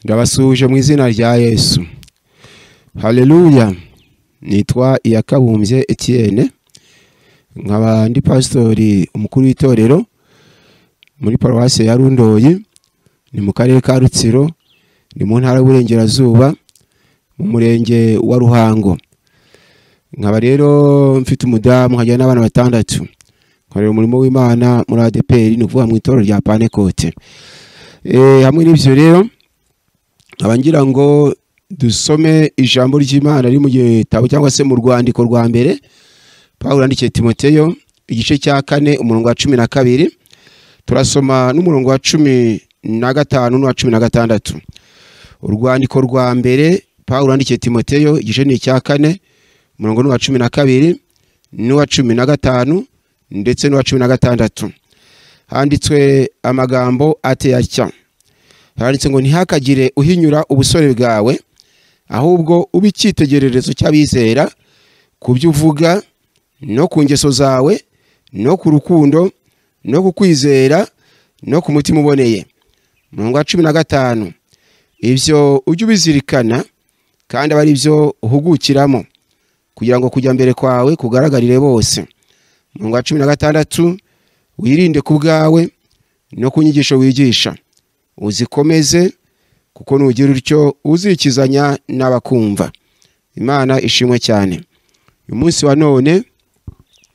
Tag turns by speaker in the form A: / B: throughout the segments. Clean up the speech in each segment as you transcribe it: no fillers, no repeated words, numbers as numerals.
A: Ndabasuhuje mu izina rya Yesu. Haleluya. Nitwa Iyakabumbye Etienne, nkaba ndi pastori umukuru w'itorero muri paruwasi ya Rundoyi, ni mu karere ka Rutsiro, ni mu ntara y'Uburengerazuba, mu murenge wa Ruhango. Nkaba rero mfite umudamu nkagira n'abana batandatu. Nkorera umurimo w'Imana muri ADEPR, ni ukuvuga mu itorero rya Pantekote. Hamwe n'ibyo rero nkaba ngira ngo dusome ijambo ry'Imana riri mu gitabo cyangwa se mu rwandiko rwa mbere Pawulo yandikiye Timoteyo, igice cya 4 umurongo wa 12, turasoma n'umurongo wa 15 n'uwa 16. Urwandiko rwa mbere Pawulo yandikiye Timoteyo, igice ni icya 4, umurongo wa 12 n'uwa 15 ndetse n'uwa 16. Handitswe amagambo ateye atya. Handitse ngo ntihakagire uhinyura ubusore bwawe, ahubwo ube icyitegererezo cy'abizera ku byo uvuga no ku ngeso zawe no ku rukundo no ku kwizera no ku mutima uboneye. Umurongo wa 15, ibyo ujye ubizirikana kandi abe ari byo uhugukiramo, kugira ngo kujya mbere kwawe kugaragarire bose. Umurongo wa 16, wirinde ku bwawe no ku nyigisho wigisha, uzikomeze, kuko nugira utyo uzikizanya n'abakumva. Imana ishimwe cyane. Uyu munsi wa none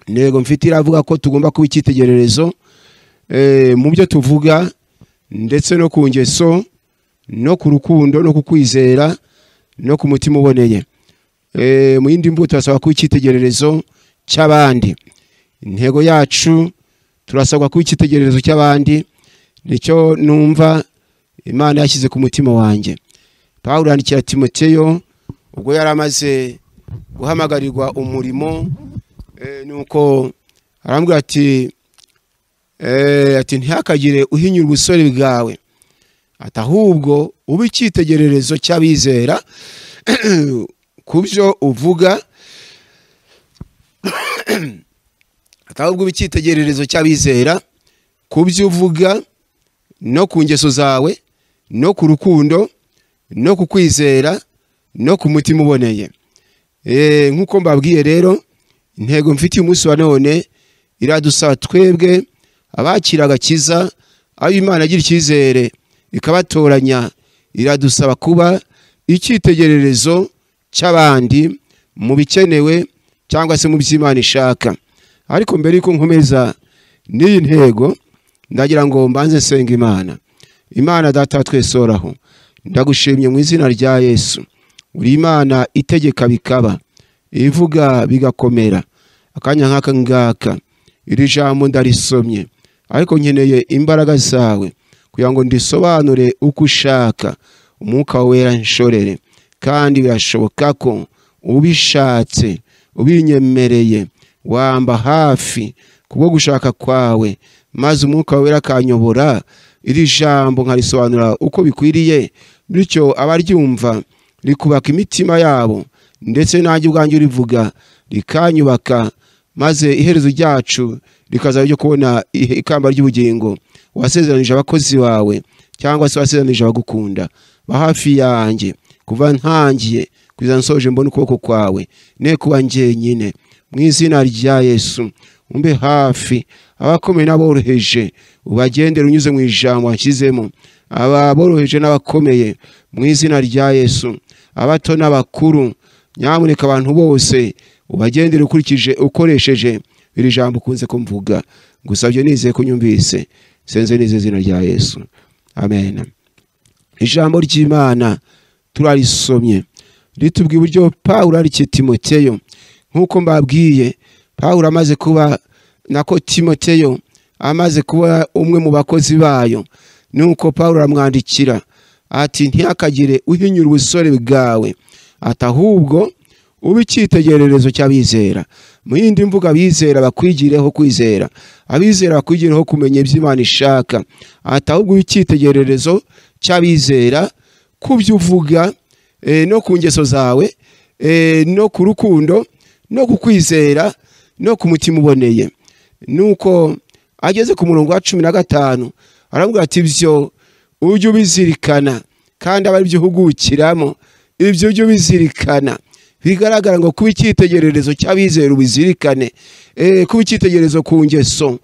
A: intego mfite iravuga ko tugomba kuba icyitegererezo mu byo tuvuga ndetse no ku ngeso no ku rukundo no ku kwizera no ku mutima uboneye. Mu yindi mvugo turasabwa kuba icyitegererezo cy'abandi. Intego yacu turasabwa kuba icyitegererezo cy'abandi, nicyo numva Imana yashyize ku mutima wanjye. Pawulo yandikira Timoteyo ubwo yari amaze guhamagarirwa umurimo, nuko arambwira ati ntihakagire uhinyura ubusore bwawe, ati ahubwo ube icyitegererezo cy'abizera ku byo uvuga, ati ahubwo ube icyitegererezo cy'abizera ku byo uvuga no ku ngeso zawe no ku rukundo no ku kwizera no ku mutima uboneye. Nkuko mbabwiye rero, intego mfite uyu munsi wa none iradusaba twebwe abakira agakiza, aho Imana agira icyizere ikabatoranya, iradusaba kuba icyitegererezo cy'abandi mu bikenewe cyangwa se mu by'Imana ishaka. Ariko mbere yuko nkomeza n'iyi ntego, ndagira ngo mbanze nsenga Imana. Imana Data twese uhoraho, ndagushimye mu izina rya Yesu. Uri Imana itegeka bikaba, ivuga bigakomera. Akanya nk'aka ngaka iri jambo ndarisomye, ariko nkeneye imbaraga zawe kugira ngo ndisobanure uko ushaka. Umwuka wera nshorere, kandi birashoboka ko ubishatse ubinyemereye wamba hafi kubwo gushaka kwawe, maze umwuka wera akanyobora iri jambo nkarisobanura uko bikwiriye, bityo abaryumva rikubaka imitima yabo, ndetse nanjye ubwanjye urivuga rikanyubaka, maze iherezo ryacu rikazaba ryo kubona ikamba ry'ubugingo wasezeranije abakozi bawe, cyangwa se wasezeranije abagukunda. Ba hafi yanjye kuva ntangiye kugeza nsoje, mbone ukuboko kwawe, ne kuba njyenyine. Mu izina rya Yesu umbe hafi abakomeye n'aboroheje, ubagendere unyuze mu ijambo washyizemo, ababoroheje n'abakomeye mu izina rya Yesu, abato n'abakuru, nyamuneka abantu bose ubagendere ukurikije ukoresheje iri jambo ukunze kumvuga. Ngusabye nizeye ko unyumvise, senze nizeye izina rya Yesu, amen. Ijambo ry'Imana turarisomye ritubwiye uburyo Pawulo yandikiye Timoteyo. Nkuko mbabwiye, Pawulo amaze kuba nako Timoteyo amaze kuba umwe mu bakozi bayo, nuko Pawulo aramwandikira ati ntihakagire uhinyura ubusore bwawe, ati ahubwo ube icyitegererezo cy'abizera. Mu yindi mvugo, abizera bakwigireho kwizera, abizera bakwigireho kumenya ibyo Imana ishaka. Ati ahubwo ube icyitegererezo cy'abizera ku byo uvuga no ku ngeso zawe no ku rukundo no ku kwizera no ku mutima uboneye. Nuko ageze ku murongo wa 15 aravuga ati ibyo ujye ubizirikana kandi aba ari byo uhugukiramo, ibyo ujye ubizirikana. Bigaragara ngo kuba icyitegererezo cy'abizera ubizirikane, kuba icyitegererezo ku ngeso,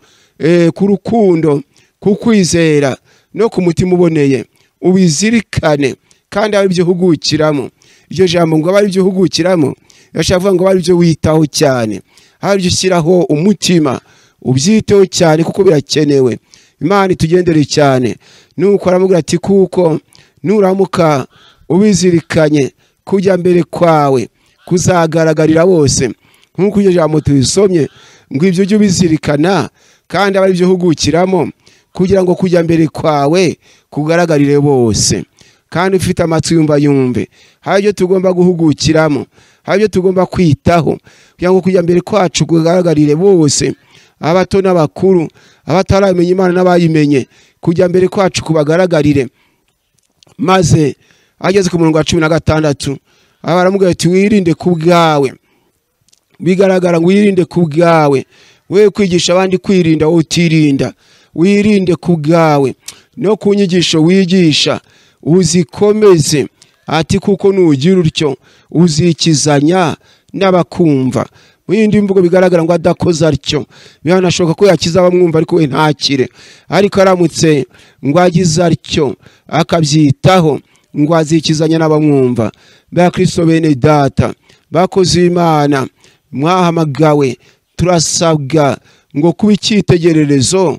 A: ku rukundo, ku kwizera no ku mutima uboneye, ubizirikane kandi aba ari byo uhugukiramo. Iryo jambo ngo aba ari byo uhugukiramo, yashaka kuvuga ngo aba ari byo witaho cyane, aba ari byo ushyiraho umutima, ubyiteho cyane kuko birakenewe. Imana itugendere cyane. Nuko aramubwira ati kuko nuramuka ubizirikanye kujya mbere kwawe kuzagaragarira bose. Nk'uko iryo jambo tubisomye ngo ibyo ujye ubizirikana kandi aba ari byo uhugukiramo, kugira ngo kujya mbere kwawe kugaragarire bose. Kandi ufite amatwi yumva yumve. Hari ibyo tugomba guhugukiramo, hari ibyo tugomba kwitaho kugira ngo kujya mbere kwacu kugaragarire bose, abato n'abakuru, abataramenya Imana n'abayimenye, kujya mbere kwacu kubagaragarire. Maze ageze ku murongo wa 16 abaramubwira ati wirinde ku bwawe. Bigaragara ngo wirinde ku bwawe, we kwigisha abandi kwirinda wowe utirinda. Wirinde ku bwawe no ku nyigisho wigisha uzikomeze, ati kuko nugira utyo uzikizanya n'abakumva. Mu yindi mvugo bigaragara ngo adakoze atyo biranashoboka ko yakiza abamwumva ariko we ntakire, ariko aramutse ngo agize atyo akabyitaho ngo azikizanya n'abamwumva. Ba Kristo bene data, bakoze Imana, mwahamagawe, turasabwa ngo kuba icyitegererezo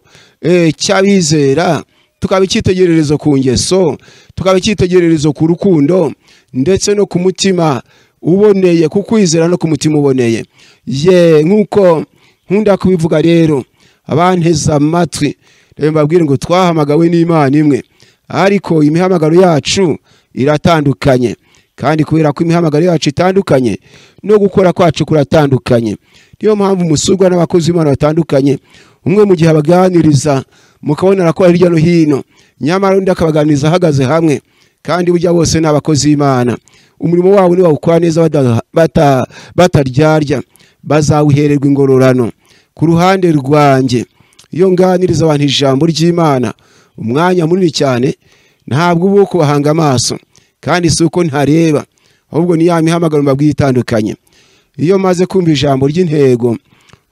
A: cy'abizera, tukaba icyitegererezo ku ngeso, tukaba icyitegererezo ku rukundo ndetse no ku mutima uboneye, ku kwizera no ku mutima uboneye. Ye nkuko nkunda kubivuga rero, abanteze amatwi rero mbabwire ngo twahamagawe n'Imana imwe, ariko imihamagaro yacu iratandukanye. Kandi kubera ko imihamagaro yacu itandukanye no gukora kwacu kuratandukanye. Niyo mpamvu musurwa n'abakozi b'Imana batandukanye, umwe mu gihe abaganiriza mukabona arakora hirya no hino, nyamara undi akabaganiriza ahagaze hamwe, kandi burya bose ni abakozi b'Imana. Umurimo wabo niwawukora neza bataryarya, bazawuhererwa ingororano. Ku ruhande rwanjye, iyo nganiriza abantu ijambo ry'Imana umwanya munini cyane, ntabwo uba kubahanga amaso, kandi si uko ntareba, ahubwo ni ya mihamagaro mbabwiye itandukanye. Iyo maze kumva ijambo ry'intego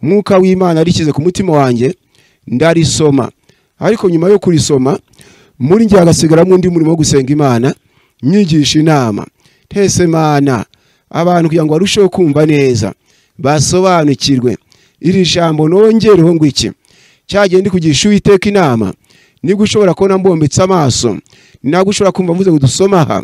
A: Umwuka w'Imana arishyize ku mutima wanjye, ndarisoma. Ariko nyuma yo kurisoma muri njye hagasigaramo undi murimo wo gusenga Imana, nyigisha inama, ntese Mana abantu kugira ngo barusheho kumva neza, basobanukirwe iri jambo. Nongereho ngo iki cyagiye ndi kugisha Uwiteka inama, nibwo ushobora kubona mbombetse amaso, nabwo ushobora kumva mvuze ngo dusoma aha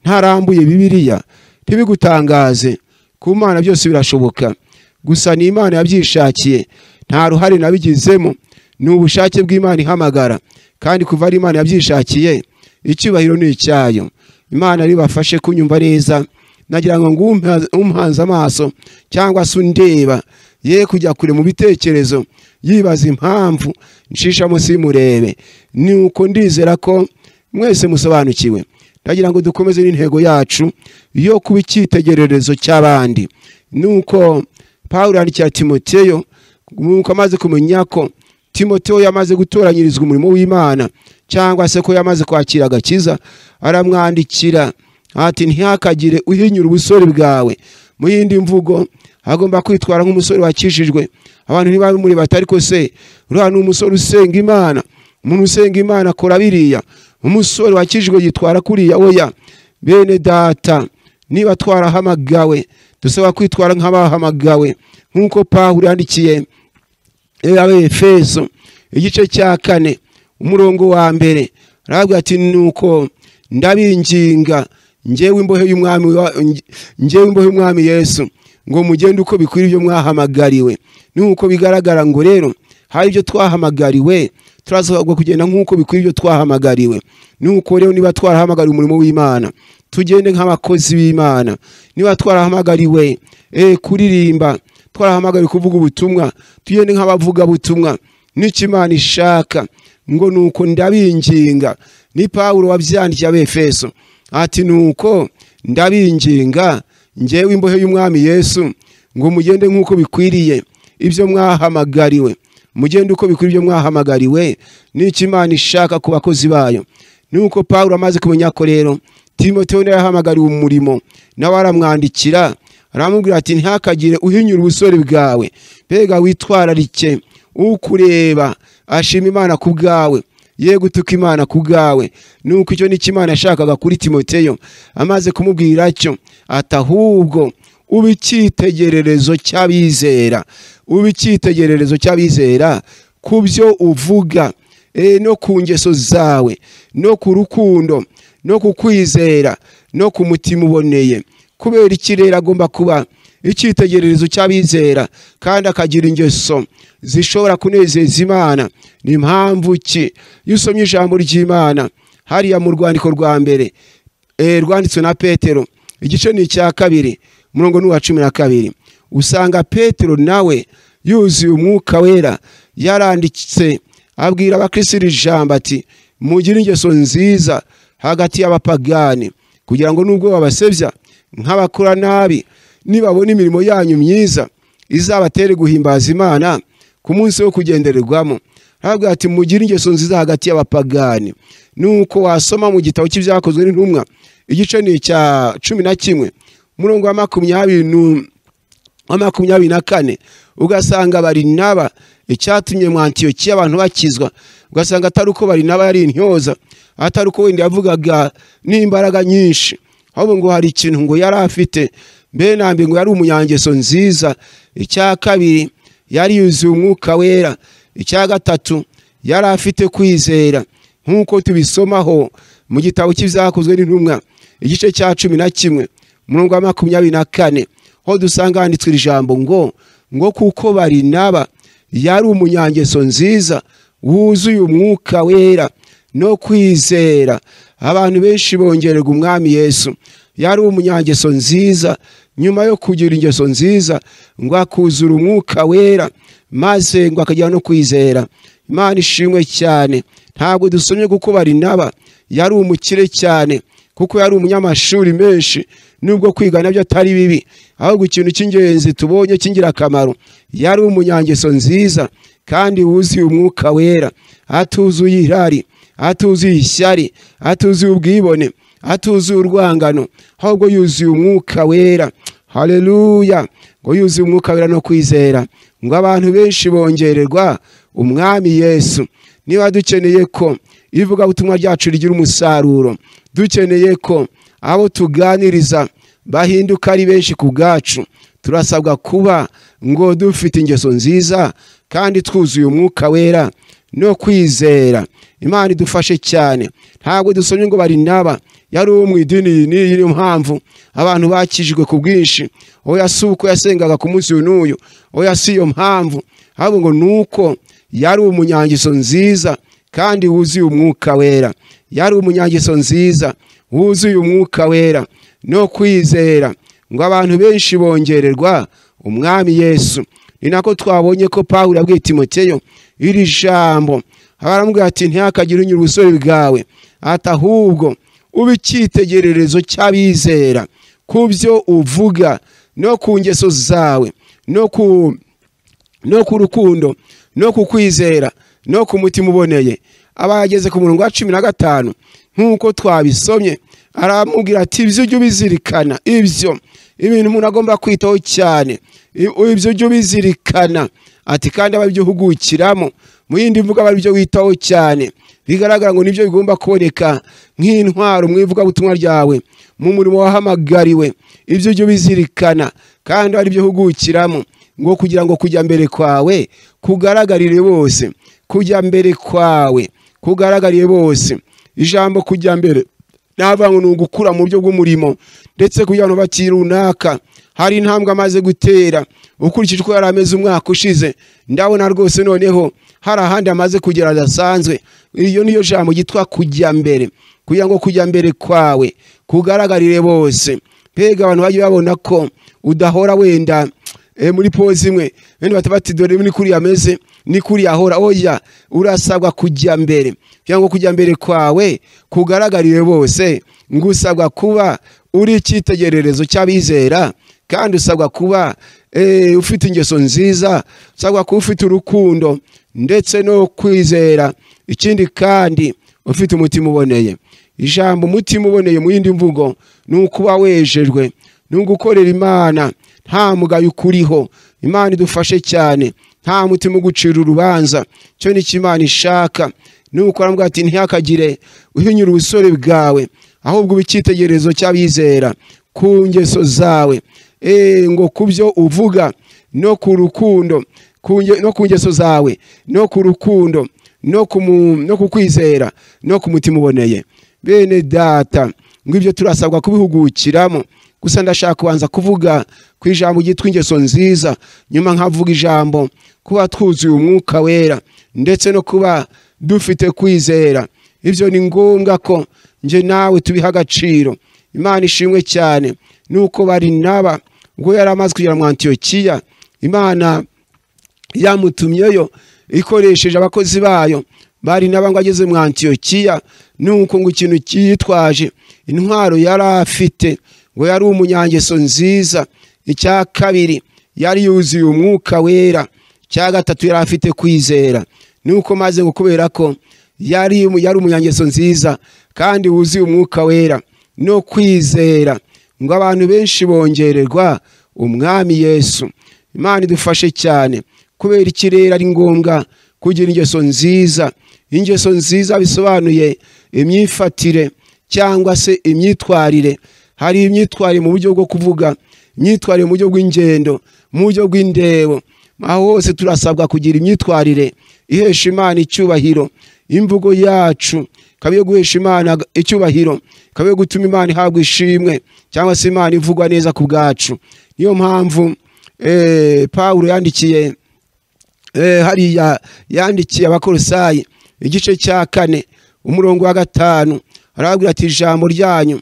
A: ntarambuye Bibiliya, ntibigutangaze. Ku Mana byose birashoboka, gusa ni Imana yabyishakiye, nta ruhare nabigizemo, ni ubushake bw'Imana ihamagara. Kandi kuva ari Imana yabyishakiye, icyubahiro ni icyayo. Imana ribafashe kunyumva neza, nagira ngo umpanze amaso cyangwa se undeba ye kujya kure mu bitekerezo yibaza impamvu nshishamo simurebe. Ni uko ndizera ko mwese musobanukiwe. Ndagira ngo dukomeze n'intego yacu yo kuba icyitegererezo cy'abandi. Nuko Pawulo yandikira Timoteyo, nuko amaze kumenya ko Timoteyo yamaze gutoranyirizwa umurimo w'Imana, cyangwa se ko yamaze kwakira agakiza, aramwandikira ati ntihakagire uhinyura ubusore bwawe. Mu yindi mvugo, agomba kwitwara nk'umusore wakijijwe. Abantu ntibamureba batari ko se uriya ni umusore usenga Imana, umuntu usenga Imana akora biriya, umusore wakijijwe yitwara kuriya. Oya bene data, niba twarahamagawe dusaba kwitwara nk'abahamagawe, nk'uko Pawulo yandikiye Abefeso igice cya 4 umurongo wa 1, aravuga ati nuko ndabinginga njyewe imbohe y'umwami Yesu ngo mugende uko bikwiriye ibyo mwahamagariwe. Nuko bigaragara ngo rero hari ibyo twahamagariwe, turasabwa kugenda nk'uko bikwiriye ibyo twahamagariwe. Nuko rero niba twarahamagariwe umurimo w'Imana, tugende nk'abakozi b'Imana. Niba twarahamagariwe kuririmba, twarahamagariwe kuvuga ubutumwa, tugende nk'abavuga butumwa. N'icyo Imana ishaka ngo nuko ndabinginga. Ni Pawulo wabyandikiye Abefeso ati nuko ndabinginga njyewe imbohe y'umwami Yesu ngo mugende nk'uko bikwiriye ibyo mwahamagariwe. Mugende uko bikwiriye ibyo mwahamagariwe. N'icyo Imana ishaka ku bakozi bayo. Nuko Pawulo amaze kumenya ko rero Timoteyo yahamagariwe umurimo, nawe aramwandikira aramubwira ati ntihakagire uhinyura ubusore bwawe, mbega witwararike, ukureba ashima Imana ku bwawe, ye gutuka Imana ku bwawe. Nuko icyo nicyo Imana yashakaga kuri Timoteyo. Amaze kumubwira cyo ati ahubwo ube icyitegererezo cy'abizera, ube icyitegererezo cy'abizera ku byo uvuga, no ku ngeso zawe, no ku rukundo, no ku kwizera, no ku mutima uboneye. Kubera iki rero agomba kuba icyitegererezo cy'abizera kandi akagira ingeso zishobora kunezeza Imana? Ni impamvu ki? Iyo usomye ijambo ry'Imana hariya mu rwandiko rwa mbere rwanditswe na Petero, igice ni icya 2 umurongo ni uwa 12, usanga Petero nawe yuzuye umwuka wera yaranditse abwira abakristo iri jambo ati mugire ingeso nziza hagati y'abapagani, kugira ngo nubwo babasebya nk'abakora nabi, nibabona imirimo yanyu myiza izabatere guhimbaza Imana ku munsi wo kugendererwamo. Aravuga ati mugire ingeso nziza hagati y'abapagani. Nuko wasoma mu gitabo cy'ibyakozwe n'intumwa igice ni icya 11 umurongo wa 24, ugasanga Barinaba icyatumye mu Antiyokiya abantu bakizwa, ugasanga atari uko Barinaba yari intyoza, atari uko wenda yavugaga n'imbaraga nyinshi, ahubwo ngo hari ikintu ngo yari afite. Mbere na mbere ngo yari umunyangeso nziza, icya kabiri yari yuzuye umwuka wera, icya gatatu yari afite kwizera, nk'uko tubisomaho mu gitabo cy'ibyakozwe n'intumwa igice cya 11 umurongo wa 24, aho dusanga handitswe ijambo ngo kuko Barinaba yari umunyangeso nziza wuzuye umwuka wera no kwizera, abantu benshi bongererwa umwami Yesu. Yari umunyangeso nziza, nyuma yo kugira ingeso nziza ngo akuzura umwuka wera, maze ngo akagira no kwizera. Imana ishimwe cyane. Ntabwo dusomye kuko Barinaba yari umukire cyane, kuko yari umunyamashuri menshi, nubwo kwiga nabyo atari bibi, ahubwo ikintu cy'ingenzi tubonye cy'ingirakamaro, yari umunyangeso nziza kandi wuzuye umwuka wera, atuzuye irari, atuzuye ishyari, atuzuye ubwibone, atuzuye urwangano, ahubwo yuzuye umwuka wera. Haleluya! Ngo yuzuye umwuka wera no kwizera, ngo abantu benshi bongererwa umwami Yesu. Niba dukeneye ko ivugabutumwa ryacu rigira umusaruro, dukeneye ko abo tuganiriza bahinduka ari benshi ku bwacu, turasabwa kuba ngo dufite ingeso nziza kandi twuzuye umwuka wera no kwizera. Imana idufashe cyane. Ntabwo dusomye ngo Barinaba yari uwo mu idini n'iyi, niyo mpamvu abantu bakijijwe ku bwinshi. Oya, si uko yasengaga ku munsi uyu n'uyu, oya, si iyo mpamvu, ahubwo ngo nuko yari umunyangeso nziza kandi wuzuye umwuka wera. Yari umunyangeso nziza wuzuye umwuka wera no kwizera, ngo abantu benshi bongererwa umwami Yesu. Ni nako twabonye ko Pawulo yabwiye Timoteyo iri jambo, aramubwira ati ntihakagire unyura ubusore bwawe, ati ahubwo ube icyitegererezo cy'abizera ku byo uvuga no ku ngeso zawe, no ku rukundo, no ku kwizera, no ku mutima uboneye. Aba yageze ku murongo wa 15 nk'uko twabisomye, aramubwira ati ibyo ujye ubizirikana, ibyo ibintu umuntu agomba kwitaho cyane, ibyo ujye ubizirikana, ati kandi aba ibyo uhugukiramo. Mu yindi mvugo aba ibyo witaho cyane, bigaragara ngo nibyo bigomba kuboneka nk'intwaro mu ivugabutumwa ryawe, mu murimo wahamagariwe. Ibyo ujye ubizirikana kandi ari byo uhugukiramo, ngo kugira ngo kujya mbere kwawe kugaragarire bose, kujya mbere kwawe kugaragarire bose. Ijambo kujya mbere navuga ngo ni ugukura mu buryo bw'umurimo, ndetse kugira ngo bati runaka hari intambwe amaze gutera ukurikije uko yari ameze umwaka ushize, ndabona rwose noneho hari ahandi amaze kugera adasanzwe. Iyo niyo jambo yitwa kujya mbere, kugira ngo kujya mbere kwawe kugaragarire bose. Mbega abantu bajye babona ko udahora wenda muri pose imwe, wenda bati dore ni kuri ameze, ni kuri ahora. Oya, urasabwa kujya mbere, kugira ngo kujya mbere kwawe kugaragarire bose. Ngusabwa kuba uri icyitegererezo cy'abizera, kandi usabwa kuba ufite ingeso nziza, usabwa kuba ufite urukundo ndetse no kwizera. Ikindi kandi ufite umutima uboneye. Ijambo umutima uboneye mu yindi mvugo ni ukuba wejejwe, ni ugukorera Imana nta mugayo ukuriho. Imana idufashe cyane, nta mutima ugucira urubanza. Cyo ni Imana ishaka. Nuko arambwira ati ntihakagire uhinyura ubusore bwawe, ahubwo ube icyitegererezo cy'abizera ku ngeso zawe, ngo ku byo uvuga no ku rukundo, no ku ngeso zawe no ku rukundo no ku kwizera no ku mutima uboneye. Bene data, ngo ibyo turasabwa kubihugukiramo. Gusa ndashaka kubanza kuvuga ku ijambo ryitwa ingeso nziza, nyuma nkavuga ijambo kuba twuzuye umwuka wera ndetse no kuba dufite kwizera. Ibyo ni ngombwa ko nje nawe tubiha agaciro. Imana ishimwe cyane. Nuko Barinaba ubwo yari amaze kugera mu Antiyokiya, Imana yamutumyeyo ikoresheje abakozi bayo. Barinaba ngo ageze mu Antiyokiya, nuko ngo ikintu cyitwaje intwaro yari afite, ngo yari umunyangeso nziza. Icya kabiri yari yuzuye umwuka wera. Icya gatatu yari afite kwizera. Nuko maze ngo kubera ko yari umunyangeso nziza kandi wuzuye umwuka wera no kwizera, ngo abantu benshi bongererwa umwami Yesu. Imana idufashe cyane. Kubera ikirere ari ngombwa kugira ingeso nziza. Ingeso nziza bisobanuye imyifatire cyangwa se imyitwarire. Hari imyitwarire mu buryo bwo kuvuga, imyitwarire mu buryo bw'ingendo, mu buryo bw'indebo. Aho hose turasabwa kugira imyitwarire ihesha Imana icyubahiro. Imvugo yacu ikaba iyo guhesha Imana icyubahiro, ikaba iyo gutuma Imana ihabwa ishimwe, cyangwa se Imana ivugwa neza ku bwacu. Niyo mpamvu Paulo yandikiye hariya, yandikiye Abakolosayi igice cya 4 umurongo wa 5, arababwira ati ijambo ryanyu,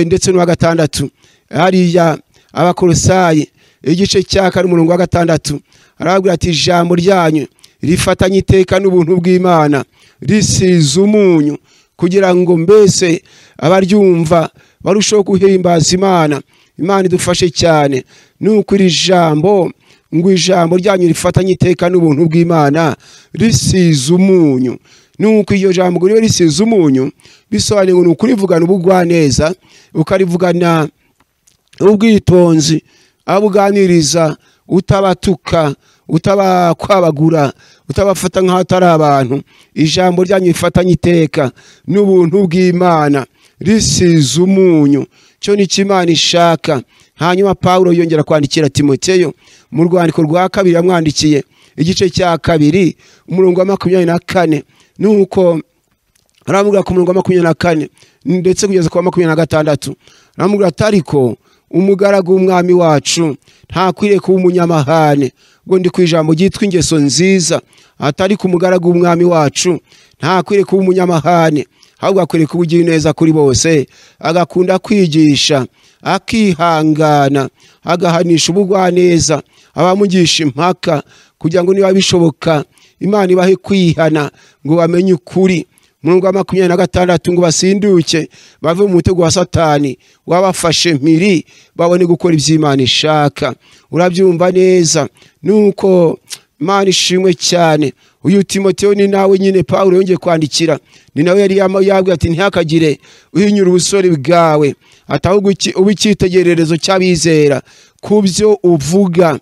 A: ndetse n'uwa 6. Hariya Abakolosayi igice cya 4 umurongo wa 6, arababwira ati ijambo ryanyu rifatanye iteka n'ubuntu bw'Imana, risize umunyu, kugira ngo mbese abaryumva barusheho guhimbaza Imana. Imana idufashe cyane. Nuko iri jambo, ngo ijambo ryanyu rifatanye iteka n'ubuntu bw'Imana risize umunyu. Nuko iyo jambo ngo ribe risize umunyu, bisobanuye ngo ni ukurivugana ubugwaneza, ukarivugana ubwitonzi, abuganiriza utabatuka, utabakwabagura, utabafata nk'aho atari abantu. Ijambo ryanyu rifatanye iteka n'ubuntu bw'Imana risize umunyu. Cyo ni Imana ishaka. Hanyuma Paulo yongera kwandikira Timoteyo mu rwandiko rwa kabiri yamwandikiye igice cya 2 umurongo wa 24. Nuko aramubwira ku murongo wa 24 ndetse kugeza ku wa 26, aramubwira ati ariko umugaragu w'umwami wacu ntakwiriye kuba umunyamahane. Ubwo ndi ku ijambo ryitwa ingeso nziza. Atari ku mugaragu w'umwami wacu ntakwiriye kuba umunyamahane, ahubwo akwiriye kuba ugira neza kuri bose, agakunda kwigisha, akihangana, agahanisha ubugwaneza abamugisha impaka, kugira ngo niba bishoboka Imana ibahe kwihana ngo bamenye ukuri. Umurongo wa 26 ngo basinduke bave mu mutego wa Satani wabafashe mpiri, babone gukora iby'Imana ishaka. Urabyumva neza. Nuko Imana ishimwe cyane. Uyu Timoteyo ni nawe nyine Paulo yongeye kwandikira, ni nawe yari yabwiye ati ntihakagire uhinyura ubusore bwawe, atahubwo ube icyitegererezo cy'abizera ku byo uvuga,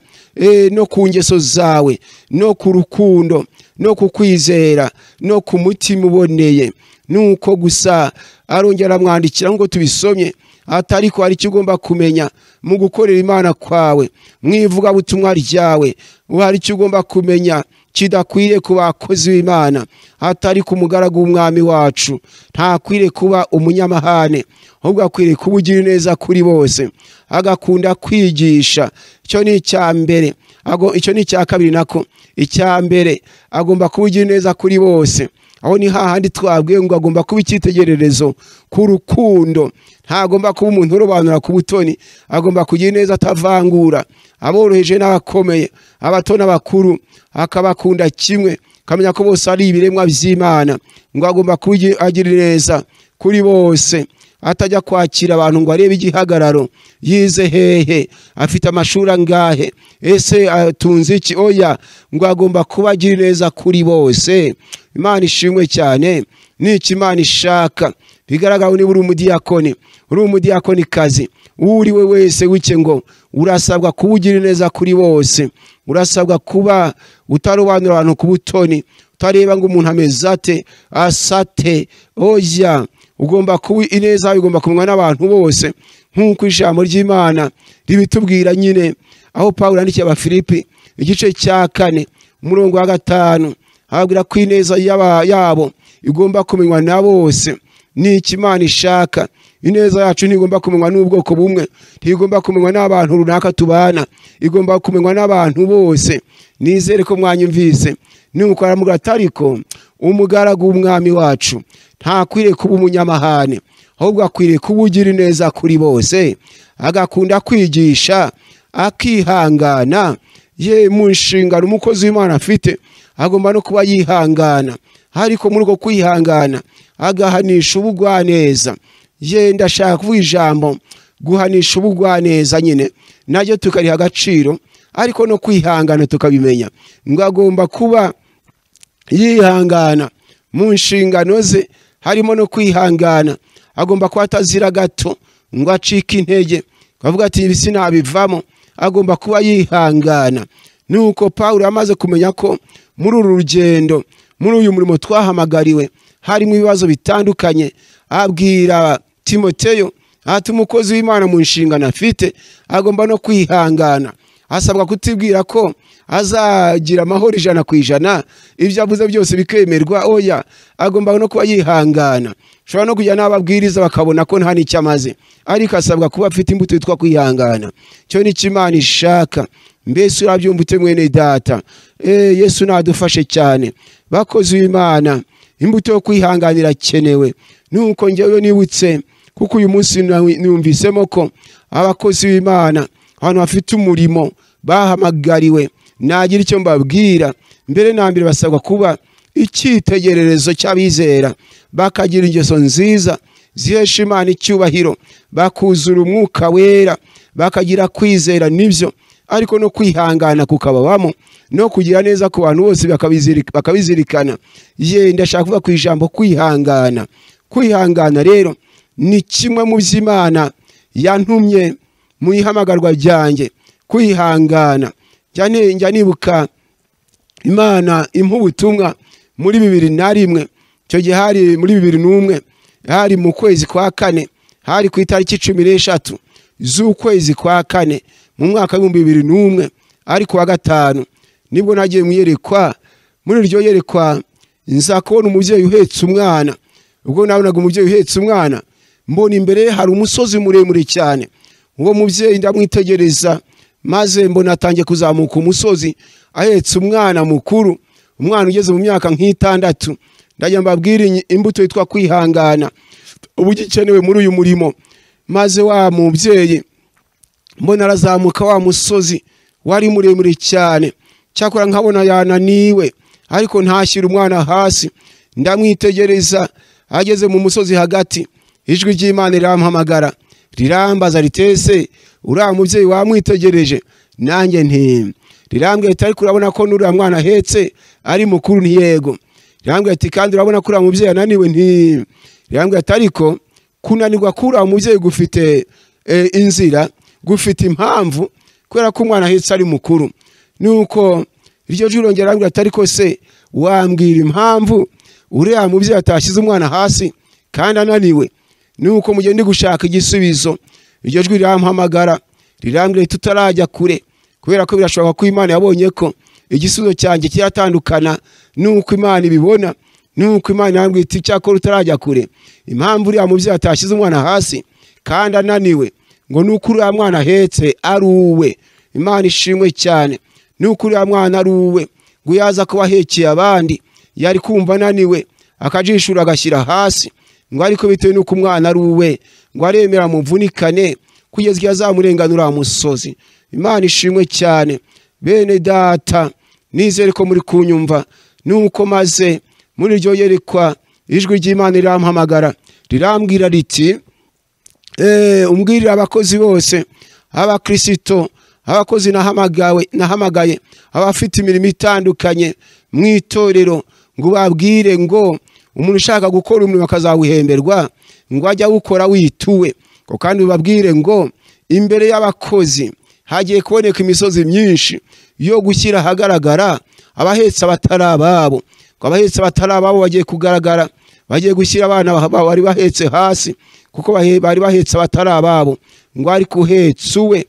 A: no ku ngeso zawe, no ku rukundo, no ku kwizera, no ku mutima uboneye. Nuko gusa arongera amwandikira ngo tubisomye, atari ko hari icyo ugomba kumenya mu gukorera Imana kwawe, mu ivugabutumwa ryawe, hari icyo ugomba kumenya kidakwiriye ku bakozi b'Imana. Atari ku mugaragu w'umwami wacu ntakwiriye kuba umunyamahane, ahubwo akwiriye kuba ugira neza kuri bose, agakunda kwigisha. Icyo ni icya mbere, icyo ni icya kabiri nako. Icya mbere agomba kuba ugira neza kuri bose. Aho ni hahandi twabwiye ngo agomba kuba icyitegererezo ku rukundo. Ntagomba kuba umuntu urobanura ku butoni, agomba kugira neza atavangura, aboroheje n'abakomeye, abato n'abakuru, akabakunda kimwe, kamenya ko bose ari ibiremwa by'Imana. Ngo agomba kuba agira neza kuri bose, atajya kwakira abantu ngo arebe igihagararo, yize hehe, afite amashuri angahe, ese atunze iki? Oya, ngo agomba kuba agira neza kuri bose. Imana ishimwe cyane. N'icyo Imana ishaka bigaragara niba uri umudiyakoni, uri umudiyakonikazi, uri we wese wike ngo urasabwa kuba ugira neza kuri bose, urasabwa kuba utarobanura abantu ku butoni, utareba ngo umuntu ameze ate, asate, oya, ugomba kuba ineza, ugomba kumwa n'abantu bose, nk'uko ijambo ry'Imana ribitubwira nyine aho Pawulo yandikiye Abafilipi igice cya 4 umurongo wa 5, ababwira ko ineza yabo igomba kumenywa na bose. N'icyo Imana ishaka, ineza yacu ntigomba kumenywa n'ubwoko bumwe, ntigomba kumenywa n'abantu runaka tubana, igomba kumenywa n'abantu bose. Nizere ko mwanyumvise. Nuko aramubwira ati ariko umugaragu w'umwami wacu ntakwiriye kuba umunyamahane, ahubwo akwiriye kuba ugira ineza kuri bose, agakunda kwigisha, akihangana. Ye mu nshingano umukozi w'Imana afite agomba no kuba yihangana, ariko muri uko kwihangana agahanisha ubugwaneza. Ye ndashaka kuvuga ijambo guhanisha ubugwaneza nyine naryo tukariha agaciro, ariko no kwihangana tukabimenya. Ngo agomba kuba yihangana mu nshingano ze, harimo no kwihangana, agomba kuba atazira gato ngo acike intege avuga ati ibi sinabivamo, agomba kuba yihangana. Nuko Pawulo amaze kumenya ko muri uru rugendo, muri uyu murimo twahamagariwe, harimo ibibazo bitandukanye, abwira Timoteyo ati umukozi w'Imana mu nshingano afite agomba no kwihangana, asabwa kutibwira ko azagira amahoro 100%, ibyo avuze byose bikemerwa, oya, agomba no kuba yihangana. Ushobora no kujya n'ababwiriza bakabona ko nta n'icyo amaze, ariko asabwa kuba afite imbuto yitwa kwihangana. Cyo ni Imana ishaka. Mbese urabyumva ute mwene data? Yesu nadufashe cyane. Bakozi b'Imana, imbuto yo kwihanganira ikenewe. Nuko njyewe nibutse, kuko uyu munsi numvisemo ko abakozi b'Imana, abantu bafite umurimo bahamagariwe, nagira icyo mbabwira. Mbere na mbere basabwa kuba icyitegererezo cy'abizera, bakagira ingeso nziza zihesha Imana icyubahiro, bakuzura umwuka wera, bakagira kwizera nibyo, ariko no kwihangana kukababamo, no kugira neza ku bantu bose bakabizirikana. Ye ndashaka kuvuga ku ijambo kwihangana. Kwihangana rero ni kimwe mu by'Imana yantumye mu ihamagarwa ryanjye. Kwihangana, njya nibuka Imana impa ubutumwa muri 2001, icyo gihe hari muri 2001, hari mu kwezi kwa 4, hari ku itariki 13 z'ukwezi kwa 4 mu mwaka wa 2001, ari ku wa 5, nibwo nagiye mu yerekwa. Muri iryo yerekwa nza kubona umubyeyi uhetse umwana. Ubwo nabonaga umubyeyi uhetse umwana, mbona imbere hari umusozi muremure cyane. Uwo mubyeyi ndamwitegereza, maze mbona atangiye kuzamuka umusozi ahetse umwana mukuru, umwana ugeze mu myaka nk'itandatu. Ndajya mbabwira imbuto yitwa kwihangana ubu gikenewe muri uyu murimo. Maze wa mubyeyi mbona arazamuka wa musozi wari muremure cyane, cyakora nkabona yananiwe, ariko ntashyira umwana hasi. Ndamwitegereza ageze mu musozi hagati, ijwi ry'Imana rirampamagara rirambaza ritese uriya mubyeyi wamwitegereje? Nanjye nti rirambwira ati ariko urabona ko n'uriya mwana ahetse ari mukuru? Ntiyego. Rirambwira ati kandi urabona ko uriya mubyeyi ananiwe? Nti rirambwira ati ariko kunanirwa k'uriya mubyeyi gufite inzira, gufite impamvu, kubera ko umwana ahetse ari mukuru. Nuko iryo jwi rirongera rirambwira ati ariko se wambwira impamvu uriya mubyeyi atashyize umwana hasi kandi ananiwe? Nuko mugende gushaka igisubizo, iryo jwi rirampamagara rirambwira ati tutarajya kure, kubera ko birashoboka ko Imana yabonye ko igisubizo cyanjye kiratandukana nuko Imana ibibona. Nuko Imana irambwira iti cyakora utarajya kure, impamvu uriya mubyeyi atashyize umwana hasi kandi ananiwe ngo nuko uriya mwana ahetse ari uwe. Imana ishimwe cyane. Nuko uriya mwana ari uwe, ngo yaza kuba ahekeye abandi yari kumva ananiwe akajishura agashyira hasi, ngo ariko bitewe nuko umwana ari uwe ngo aremera muvunikane kugeza igihe azamurenganura musozi. Imana ishimwe cyane. Bene data, nizere ko muri kunyumva. Nuko maze muri iryo yerekwa ijwi ry'Imana rirampamagara rirambwira riti umbwirira abakozi bose, abakristo, abakozi nahamagaye, abafite imirimo itandukanye mu itorero, ngo babwire ngo Umuntu ushaka gukora umurimo akazawuhemberwa ngo ajya awukora wituwe. Ngo kandi ubabwire ngo imbere y'abakozi hagiye kuboneka imisozi myinshi yo gushyira ahagaragara abahetse abatari ababo. Ngo abahetse abatari ababo bagiye kugaragara, bagiye gushyira abana bari bahetse hasi kuko bari bahetse abatari ababo. Ngo ariko uhetse uwe,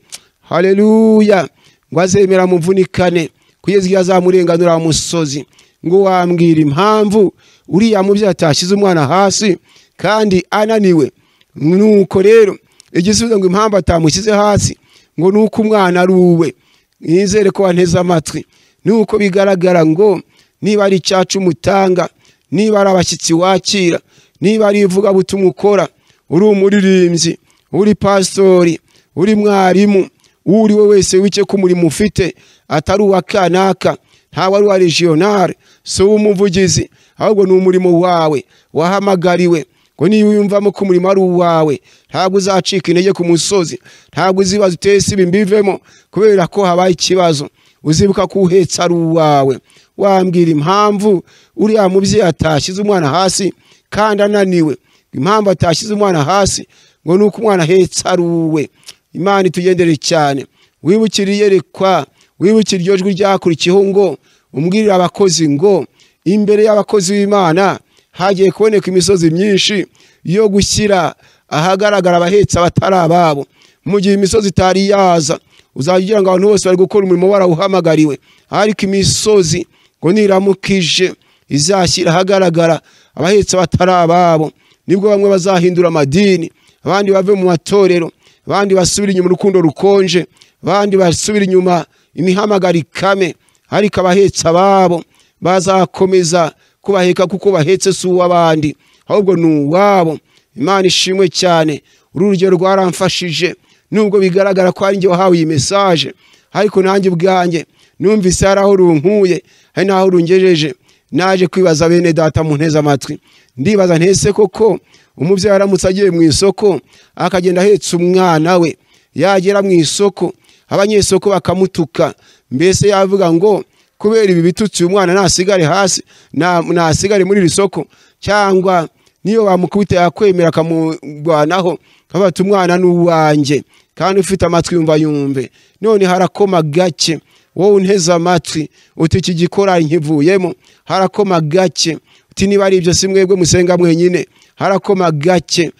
A: haleluya, ngo azemera muvunikane kugeza igihe azamurenganura musozi. Ngo wambwira impamvu uriya mubyeyi atashyize umwana hasi kandi ananiwe? Nuko rero igisubizo ngo impamvu atamushyize hasi ngo nuko umwana ari uwe. Nizere ko wanteze amatwi. Nuko bigaragara ngo niba ari icyacu umutanga, niba ari abashyitsi wakira, niba ari ivugabutumwa ukora, uri umuririmbyi, uri pastori, uri mwarimu, uri we wese wice ko umurimo ufite atari uwa kanaka, ntawe ari uwa regional, si uw'umuvugizi, ahubwo ni umurimo wawe wahamagariwe. Ngo niba wiyumvamo ko umurimo ari uwawe, ntabwo uzacika intege ku musozi, ntabwo uzibaza utese ibi mbivemo kubera ko habaye ikibazo. Uzibuka ko uhetse ari uwawe. Wambwira impamvu uriya mubyeyi atashyize umwana hasi kandi ananiwe? Impamvu atashyize umwana hasi ngo nuko umwana ahetse ari uwe. Imana itugendere cyane. Wibukire iyerekwa, wibukire iryo jwi ryakurikiyeho ngo umbwirire abakozi ngo imbere y'abakozi b'Imana hagiye kuboneka imisozi myinshi yo gushyira ahagaragara abahetse abatari ababo. Mu gihe imisozi itari yaza, uzajya ugira ngo abantu bose bari gukora umurimo warawuhamagariwe, ariko imisozi ngo niramukije izashyira ahagaragara abahetse abatari ababo. Nibwo bamwe bazahindura amadini, abandi bave mu matorero, abandi basubira inyuma urukundo rukonje, abandi basubira inyuma imihamagaro ikame, ariko abahetse ababo bazakomeza kubaheka kuko bahetse si uw'abandi ahubwo ni uwabo. Imana ishimwe cyane. Uru rugero rwaramfashije, nubwo bigaragara ko ari njye wahawe iyi message, ariko nanjye ubwanjye numvise hari aho runkuye, hari n'aho rungejeje. Naje kwibaza bene data mu nteze amatwi, ndibaza ntese koko umubyeyi aramutse agiye mu isoko akagenda ahetse umwana we, yagera mu isoko abanyesoko bakamutuka, mbese yavuga ngo kubera ibi bitutsi umwana nasigare hasi, nasigare muri iri soko, cyangwa niyo bamukubita yakwemera akamurwanaho kabata umwana n'uwanjye. Kandi ufite amatwi yumva yumve. None harakoma gake, wowe unteze amatwi uti iki gikora nkivuyemo. Harakoma gake uti niba ari ibyo si mwebwe musenga mwenyine. Harakoma gake,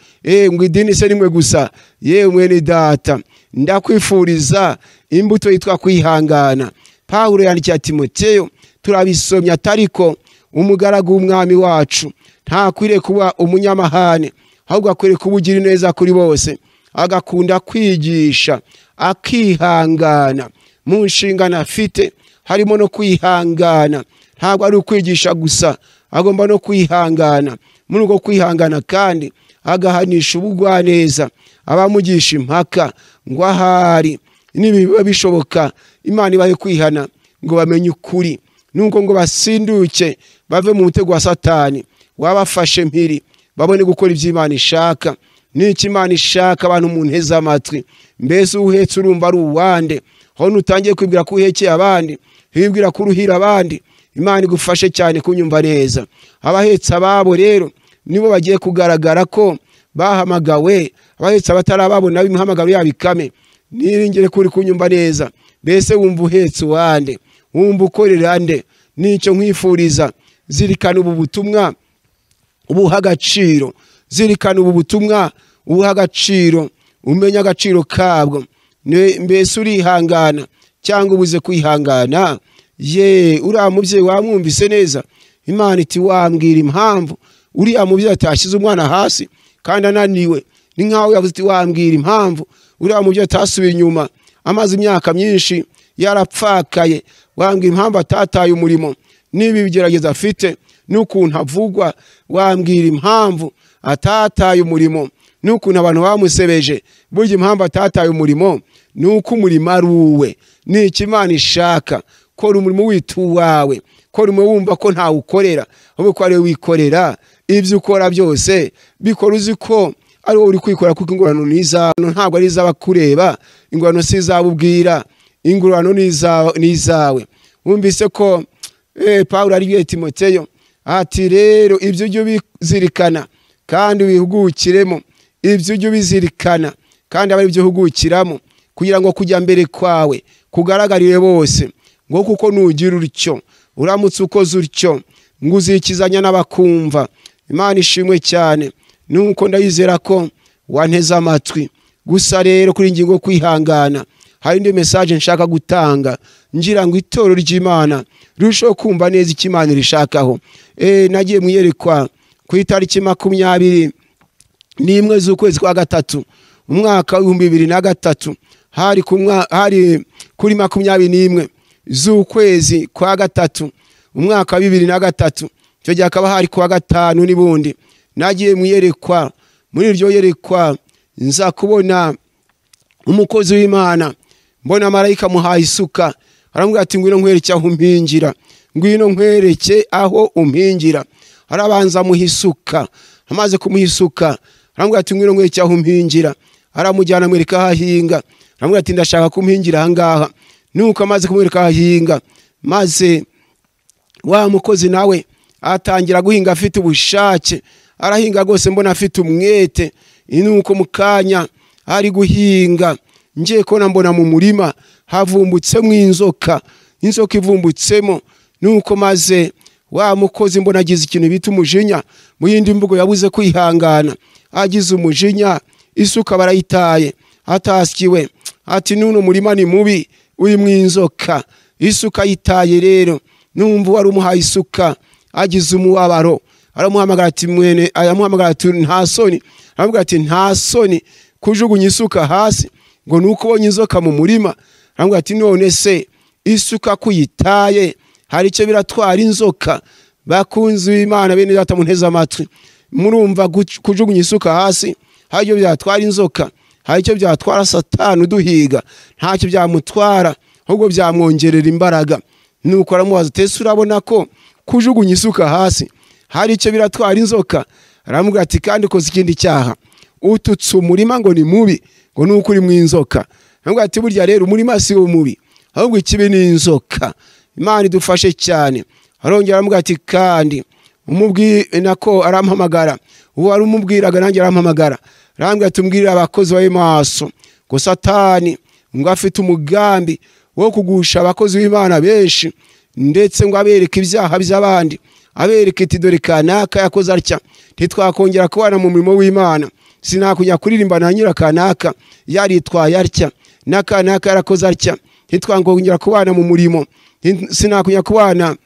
A: ngo idini se nimwe gusa. Yewe mwene data, ndakwifuriza imbuto yitwa kwihangana. Pawulo yandikiye Timoteyo, turabisomye, atariko umugaragu w'umwami wacu ntakwiriye kuba umunyamahane, ahubwo akwiriye kuba ugira neza kuri bose, agakunda kwigisha, akihangana. Mu nshingano afite harimo no kwihangana. Ntabwo ari ukwigisha gusa, agomba no kwihangana. Muri uko kwihangana kandi agahanisha ubugwaneza abamugisha impaka, ngo ahari nibiba bishoboka Imana ibahe kwihana ngo bamenye ukuri, nuko ngo basinduke bave mu mutego wa Satani wabafashe mpiri, babone gukora ibyo Imana ishaka. N'icyo Imana ishaka abantu mu nteze amatwi. Mbese uhetse urumva ari uwande? Aho nutangiye kwibwira ko uhekeye abandi, wibwira ko uruhira abandi. Imana igufashe cyane kunyumva neza. Abahetse ababo rero nibo bagiye kugaragara ko bahamagawe, abahetse abatari ababo nabo imihamagaro yabo ikame. Niringire kuri kunyumva neza. Mbese wumva uhetse uwande? Wumva ukorera nde? Nicyo nkwifuriza, zirikana ubu butumwa ubuha agaciro, zirikana ubu butumwa ubuha agaciro, umenye agaciro kabwo. Mbese urihangana cyangwa ubuze kwihangana? Ye, uriya mubyeyi wamwumvise neza. Imana iti wambwira impamvu uriya mubyeyi atashyize umwana hasi kandi ananiwe? Ni nkaho yavuze iti wambwira impamvu uriya mubyeyi atasubiye inyuma amaze imyaka myinshi yarapfakaye? Wambwira impamvu atataye umurimo niba ibigerageza afite n'ukuntu avugwa? Wambwira impamvu atataye umurimo n'ukuntu abantu bamusebeje? Burya impamvu atataye umurimo nuko umurimo ari uwe. N'icyo Imana ishaka, kora umurimo wita uwawe, kora umurimo wumva ko ntawe ukorera, ahubwo ko ari we wikorera. Ibyo ukora byose bikora uzi ko ari wowe uri kwikora, kuko ingororano ni izawe, ntabwo ari iz'abakureba. Ingororano si izabo ubwira, ingororano ni izawe. Wumvise ko Pawulo aribwiye Timoteyo Ati rero ibyo ujye ubizirikana kandi ubihugukiremo, ibyo ujye ubizirikana kandi abe ibyo uhugukiramo, kugira ngo kujya mbere kwawe kugaragarire bose. Ngo kuko nugira utyo, uramutse ukoze utyo, ngo uzikizanya n'abakumva. Imana ishimwe cyane. Nuko ndayizera ko wanteze amatwi. Gusa rero kuri ingingo kwihangana, hari indi message nshaka gutanga ngira ngo itorero ry'Imana rirusheho kumva neza icyo Imana irishakaho. Nagiye mu iyerekwa ku itariki 21 z'ukwezi kwa gatatu umwaka w'ibihumbi bibiri na gatatu, hari kuri 21 z'ukwezi kwa gatatu umwaka wa 2003, icyo gihe hakaba hari kuwa gatanu n'ubundi. Nagiye mu iyerekwa, muri iryo yerekwa nza kubona umukozi w'Imana, mbona marayika muhaye isuka, aramubwira ati ngwino nkwereke aho umpingira, ngwino nkwereke aho umpingira. Arabanza amuha isuka, amaze kumuha isuka aramubwira ati ngwino nkwereke aho umpingira. Aramujyana amwereka aho ahinga, aramubwira ati ndashaka kumpingira aha ngaha. Nuko amaze kumwereka aho ahinga, maze wa mukozi nawe atangira guhinga afite ubushake, arahinga rwose mbona afite umwete. Nuko mu kanya ari guhinga, ngiye kubona mbona mu murima havumbutsemo inzoka, inzoka ivumbutsemo. Nuko maze wa mukozi mbona agize ikintu bita umujinya, mu yindi mvugo yabuze kwihangana, agize umujinya, isuka barayitaye, ataskiwe ati nuno murima ni mubi uri mu inzoka. Isuka yitaye rero, numva wari umuhaye isuka agize umubabaro, aramuhamagara ati mwene, aramuhamagara ati nta soni, aravuga ati nta soni kujugunya isuka hasi ngo nuko ubonye inzoka mu murima. Aravuga ati none se isuka kuyitaye hari icyo biratwara inzoka? Bakunzi b'Imana bene data munteze amatwi, murumva kujugunya isuka hasi hari icyo byatwara inzoka? Hari icyo byatwara Satani uduhiga? Ntacyo byamutwara, ahubwo byamwongerera imbaraga. Nuko aramubaza ati ese urabona ko kujugunya isuka hasi hari icyo biratwara inzoka? Aramubwira ati kandi ukoze ikindi cyaha, ututse umurima ngo ni mubi, ngo nuko uri mu inzoka. Aramubwira ati burya rero umurima si wo mubi, ahubwo ikibi ni inzoka. Imana idufashe cyane. Arongera aramubwira ati kandi umubwi nako arampamagara, uwo ari umubwiraga nanjye arampamagara, arambwira ati umbwirire abakozi bawe maso ngo Satani ngo afite umugambi wo kugusha abakozi b'Imana benshi, ndetse ngo abereke ibyaha by'abandi, abereke iti dore kanaka yakoze atya, ntitwakongera kubana mu murimo w'Imana, sinakujya kuririmba na nyira kanaka yaritwaye atya, na kanaka yarakoze atya, ntitwakongera kubana mu murimo, sinakujya kubana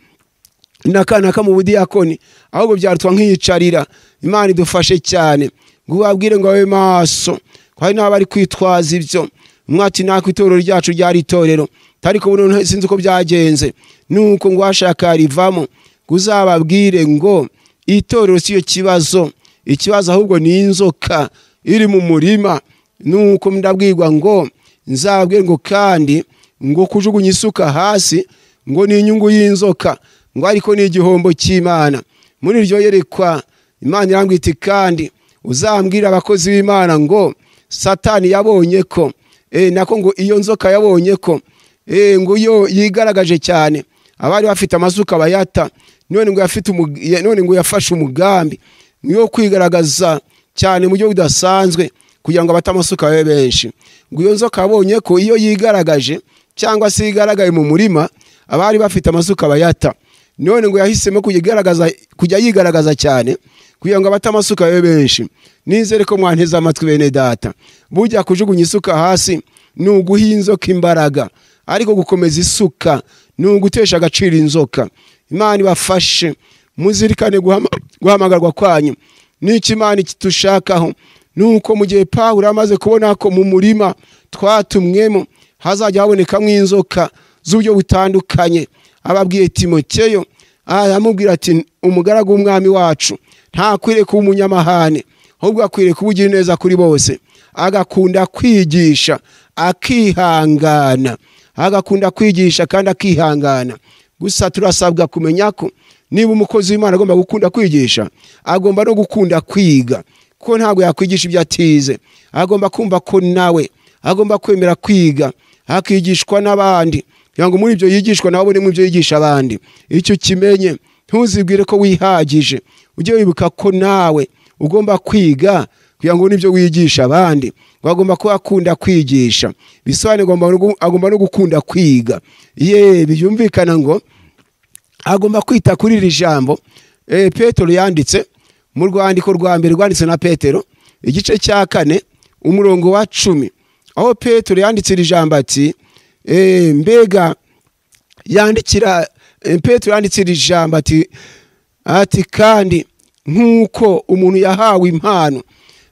A: na kanaka mu budiyakoni, ahubwo byarutwa nkiyicarira. Imana idufashe cyane. Ngo ubabwire ngo babe maso, ko hari n'abari kwitwaza ibyo. Mwati nako itorero ryacu ryari itorero, ariko ubu sinzi uko byagenze. Nuko ngo washaka rivamo, uzababwire ngo itorero siyo kibazo, ikibazo ahubwo ni inzoka iri mu murima. Nuko ndabwirwa ngo nzababwire ngo kandi ngo kujugunya isuka hasi ngo ni inyungu y'inzoka, ngo ariko ni igihombo cy'Imana. Muri iryo yerekwa Imana irambwira iti kandi uzambwira abakozi b'Imana ngo Satani yabonye ko nako ngo iyo nzoka yabonye ko ngo iyo yigaragaje cyane abari bafite amasuka bayata, none ngo yafite none ngo yafashe umugambi yo kwigaragaza cyane mu buryo budasanzwe kugira ngo abatamasuka babe benshi. Ngo iyo nzoka yabonye ko iyo yigaragaje cyangwa se yigaragaye mu murima abari bafite amasuka bayata, none ngo yahisemo kujya yigaragaza cyane kugira ngo abatamasuka babe benshi. Nizere ko mwanteze amatwi bene data. Burya kujugunya isuka hasi ni uguha inzoka imbaraga, ariko gukomeza isuka ni ugutesha agaciro inzoka. Imana ibafashe, muzirikane guhamagarwa kwanyu. N'icyo Imana itushakaho nuko mu gihe Pawulo amaze kubona ko mu murima twatumwemo hazajya habonekamo inzoka z'uburyo butandukanye, ababwiye Timoteyo, aramubwira ati umugaragu w'umwami wacu ntakwiriye kuba umunyamahane, ahubwo akwiriye kuba ugira neza kuri bose, agakunda kwigisha akihangana, agakunda kwigisha kandi akihangana. Gusa turasabwa kumenya ko niba umukozi w'Imana agomba gukunda kwigisha, agomba no gukunda kwiga, kuko ntabwo yakwigisha ibyo atize. Agomba kumva ko nawe agomba kwemera kwiga, akigishwa n'abandi, kugira ngo muri ibyo yigishwa nawe abone mu byo yigisha abandi. Icyo kimenye Ntuzibwire ko wihagije, ujye wibuka ko nawe ugomba kwiga kugira ngo nibyo wigisha abandi. Ngo agomba kuba akunda kwigisha, bisobanuye agomba no gukunda kwiga. Ye byumvikana ngo agomba kwita kuri iri jambo Petero yanditse mu rwandiko rwa mbere rwanditse na Petero igice cya 4 umurongo wa 10, aho Petero yanditse iri jambo ati mbega yandikira Petero yanditse iri jambo ati kandi nkuko umuntu yahawe impano,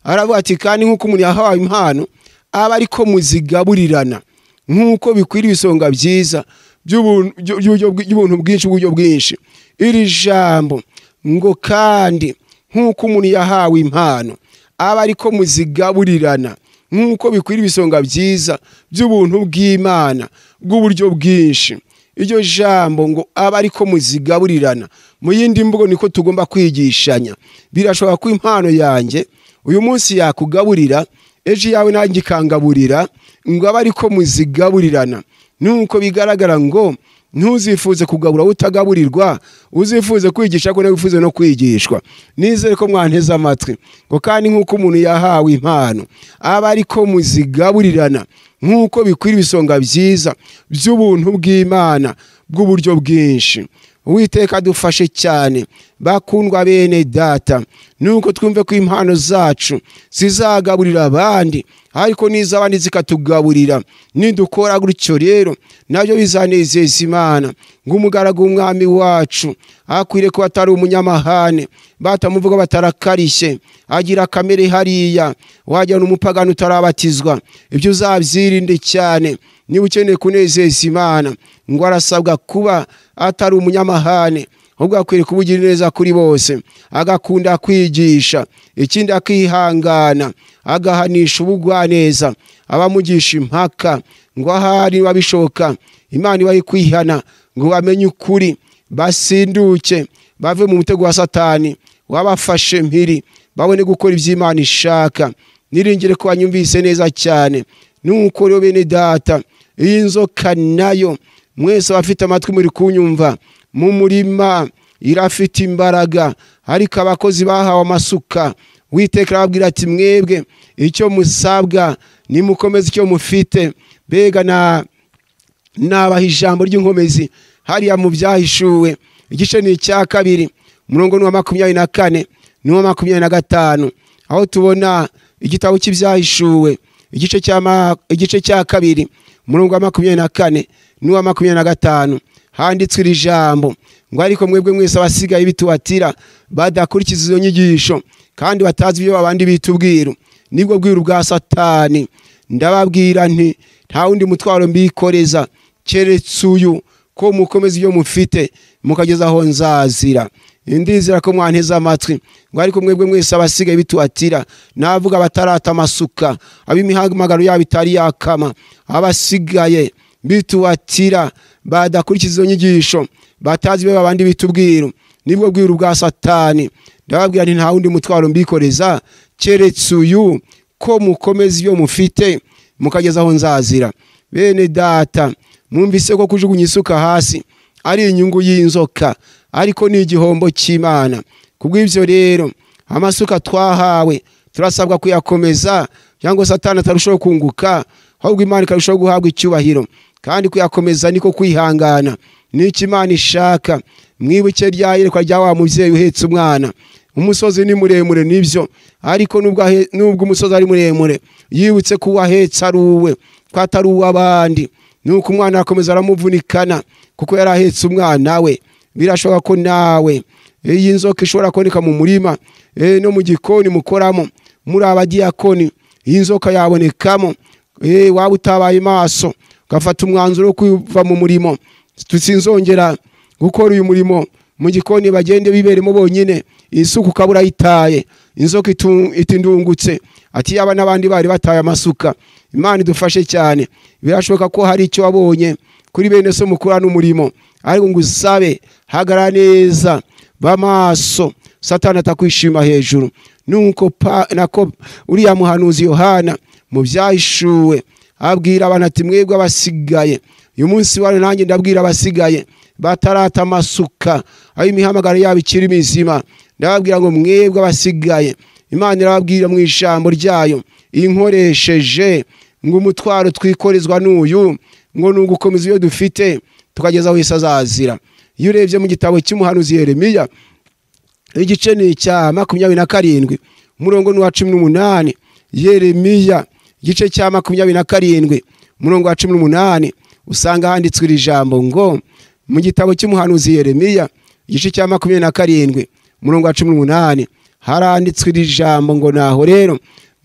A: aravuga ati kandi nkuko umuntu yahawe impano aba ariko muzigaburirana nkuko bikwira ibisonga byiza by'ubuntu bwinshi bw'uburyo bwinshi. Iri jambo ngo kandi nkuko umuntu yahawe impano aba ariko muzigaburirana nkuko bikwira ibisonga byiza by'ubuntu bw'Imana bw'uburyo bwinshi. Iryo jambo ngo aba ariko muzigaburirana, mu yindi mvugo niko tugomba kwigishanya. Birashoboka ko impano yanjye uyu munsi yakugaburira, ejo yawe nanjye ikangaburira, ngo aba ariko muzigaburirana. Nuko bigaragara ngo ntuzifuze kugabura utagaburirwa, uzifuze kwigisha ko nawe wifuze no kwigishwa. Nizere ko mwanteze amatwi. Ngo kandi nkuko umuntu yahawe impano aba ariko muzigaburirana nkuko bikwira ibisonga byiza by'ubuntu bw'Imana bw'uburyo bwinshi. Uwiteka adufashe cyane bakundwa bene data, nuko twumve ko impano zacu zizagaburira abandi, ariko n'iz'abandi zikatugaburira. Nidukora gutyo rero nabyo bizanezeza Imana. Ngo umugaragu w'umwami wacu akwiriye kuba atari umunyamahane, batamuvuga batarakarishye, agira kamere hariya wajya n'umupagani utarabatizwa. Ibyo uzabyirinde cyane niba ukeneye kunezeza Imana. Ngo arasabwa kuba atari umunyamahane, ahubwo akwiriye kubugira neza kuri bose, agakunda kwigisha, ikindi akihangana, agahanisha ubugwaneza abamugisha impaka, ngo ahari babishoka Imana ibahe kwihana ngo bamenye ukuri, basinduke bave mu mutego wa Satani wabafashe mpiri, babone gukora iby'Imana ishaka. Niringire ko wanyumvise neza cyane. Nuko rero bene data, iyi nzoka nayo mwese abafite amatwi muri kunyumva, mu murima irafite imbaraga, ariko abakozi bahawe amasuka, Uwiteka arababwira ati mwebwe icyo musabwa nimukomeze icyo mufite. Mbega nabaha ijambo ry'inkomezi hariya mu byahishuwe igice ni icya 2 umurongo ni wa 24 n'uwa 25, aho tubona igitabo cy'ibyahishuwe igice cya 2 umurongo wa 24 n'uwa 25, handitswe iri jambo ngo ariko mwebwe mwese abasigaye bitubatira badakurikiza izo nyigisho kandi batazi ibyo abandi bitubwira, nibwo bwiru bwa Satani. Ndababwira nti nta wundi mutwaro mbikoreza keretse uyu, ko mukomeza ibyo mufite mukageza aho nzazira. Ndizera ko mwanteze amatwi. Ngo ariko mwebwe mwese abasigaye bituatira, navuga batarata amasuka, ab'imihamagaro yabo itari yakama, abasigaye bituatira badakurikiza izo nyigisho batazi ibyo abandi bitubwira, nibwo bwiru bwa Satani. Ndababwira nti nta wundi mutwaro mbikoreza keretse uyu, ko mukomeza ibyo mufite mukageza aho nzazira. Bene data, mwumvise ko kujugunya isuka hasi ari inyungu y'inzoka, ariko ni igihombo cy'Imana. Kubw'ibyo rero amasuka twahawe turasabwa kuyakomeza, cyangwa Satani atarushaho kunguka, ahubwo Imana ikarushaho guhabwa icyubahiro. Kandi kuyakomeza niko kwihangana, n'icyo Imana ishaka. Mwibuke rya yerekwa rya wa mubyeyi uhetse umwana. Umusozi ni muremure nibyo, ariko nubwo umusozi ari muremure, yibutse ko uwahetse ari uwe, ko atari uw'abandi. Nuko umwana akomeza aramuvunikana kuko yari ahetse umwana we. Birashoboka ko nawe iyi nzoka ishobora kuboneka mu murima, no mu gikoni mukoramo muri abadiyakoni, iyi nzoka yabonekamo. Waba utabaye maso ugafata umwanzuro wo kuva mu murimo, tusinzongera gukora uyu murimo mu gikoni, bagende biberemo bonyine, isuku ukabura yitaye, inzoka itindungutse ati yaba n'abandi bari bataye amasuka. Imana idufashe cyane. Birashoboka ko hari icyo wabonye kuri bene so mukora n'umurimo, ariko ngo usabe hagarara neza, bamaso Satani atakwishima hejuru. Nuko nako uriya muhanuzi Yohana mu byahishuwe abwira abantu ati mwebwe abasigaye, uyu munsi wa nanjye ndabwira abasigaye batarata amasuka, aho imihamagaro yabo ikiri mizima. Ndababwira ngo mwebwe abasigaye, Imana irababwira mu ijambo ryayo inkoresheje ngo umutwaro twikorezwa n'uyu, ngo ni ugukomeza iyo dufite tukageza aho Yesu azazira. Iyo urebye mu gitabo cy'umuhanuzi Yeremiya igice ni icya 27 umurongo ni uwa 18. Yeremiya igice cya 27 umurongo wa 18 usanga handitswe iri jambo ngo mu gitabo cy'umuhanuzi Yeremiya igice cya 27 umurongo wa 18 haranditswe iri jambo ngo naho rero,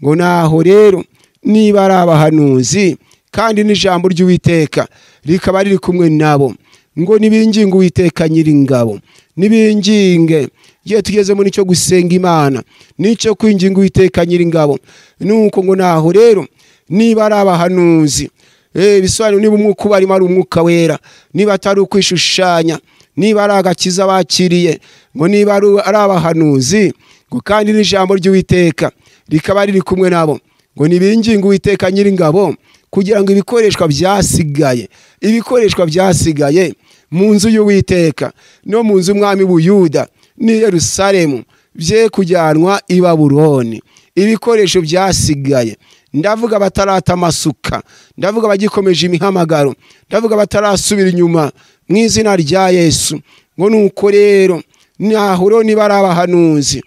A: ngo naho rero niba ari abahanuzi kandi n'ijambo ry'Uwiteka rikaba riri kumwe nabo, ngo nibinginge Uwiteka Nyiringabo, nibinginge. Igihe tugeze muri cyo gusenga Imana nicyo kwinginga Uwiteka Nyiringabo, nuko ngo naho rero niba ari abahanuzi, bisobanura niba umwuka ubarimo ari umwuka wera, niba atari ukwishushanya, niba ari agakiza bakiriye, ngo niba ari abahanuzi, ngo kandi n'ijambo ry'Uwiteka rikaba riri kumwe nabo, ngo nibinginge Uwiteka Nyiringabo kugira ngo ibikoreshwa byasigaye, ibikoreshwa byasigaye mu nzu y'Uwiteka no mu nzu y'umwami w'Ubuyuda n'i Yerusalemu bye kujyanwa i Babuloni. Ibikoresho byasigaye, ndavuga batarata amasuka, ndavuga bagikomeje imihamagaro, ndavuga batarasubira inyuma mu izina rya Yesu. Ngo nuko rero naho niba ari abahanuzi,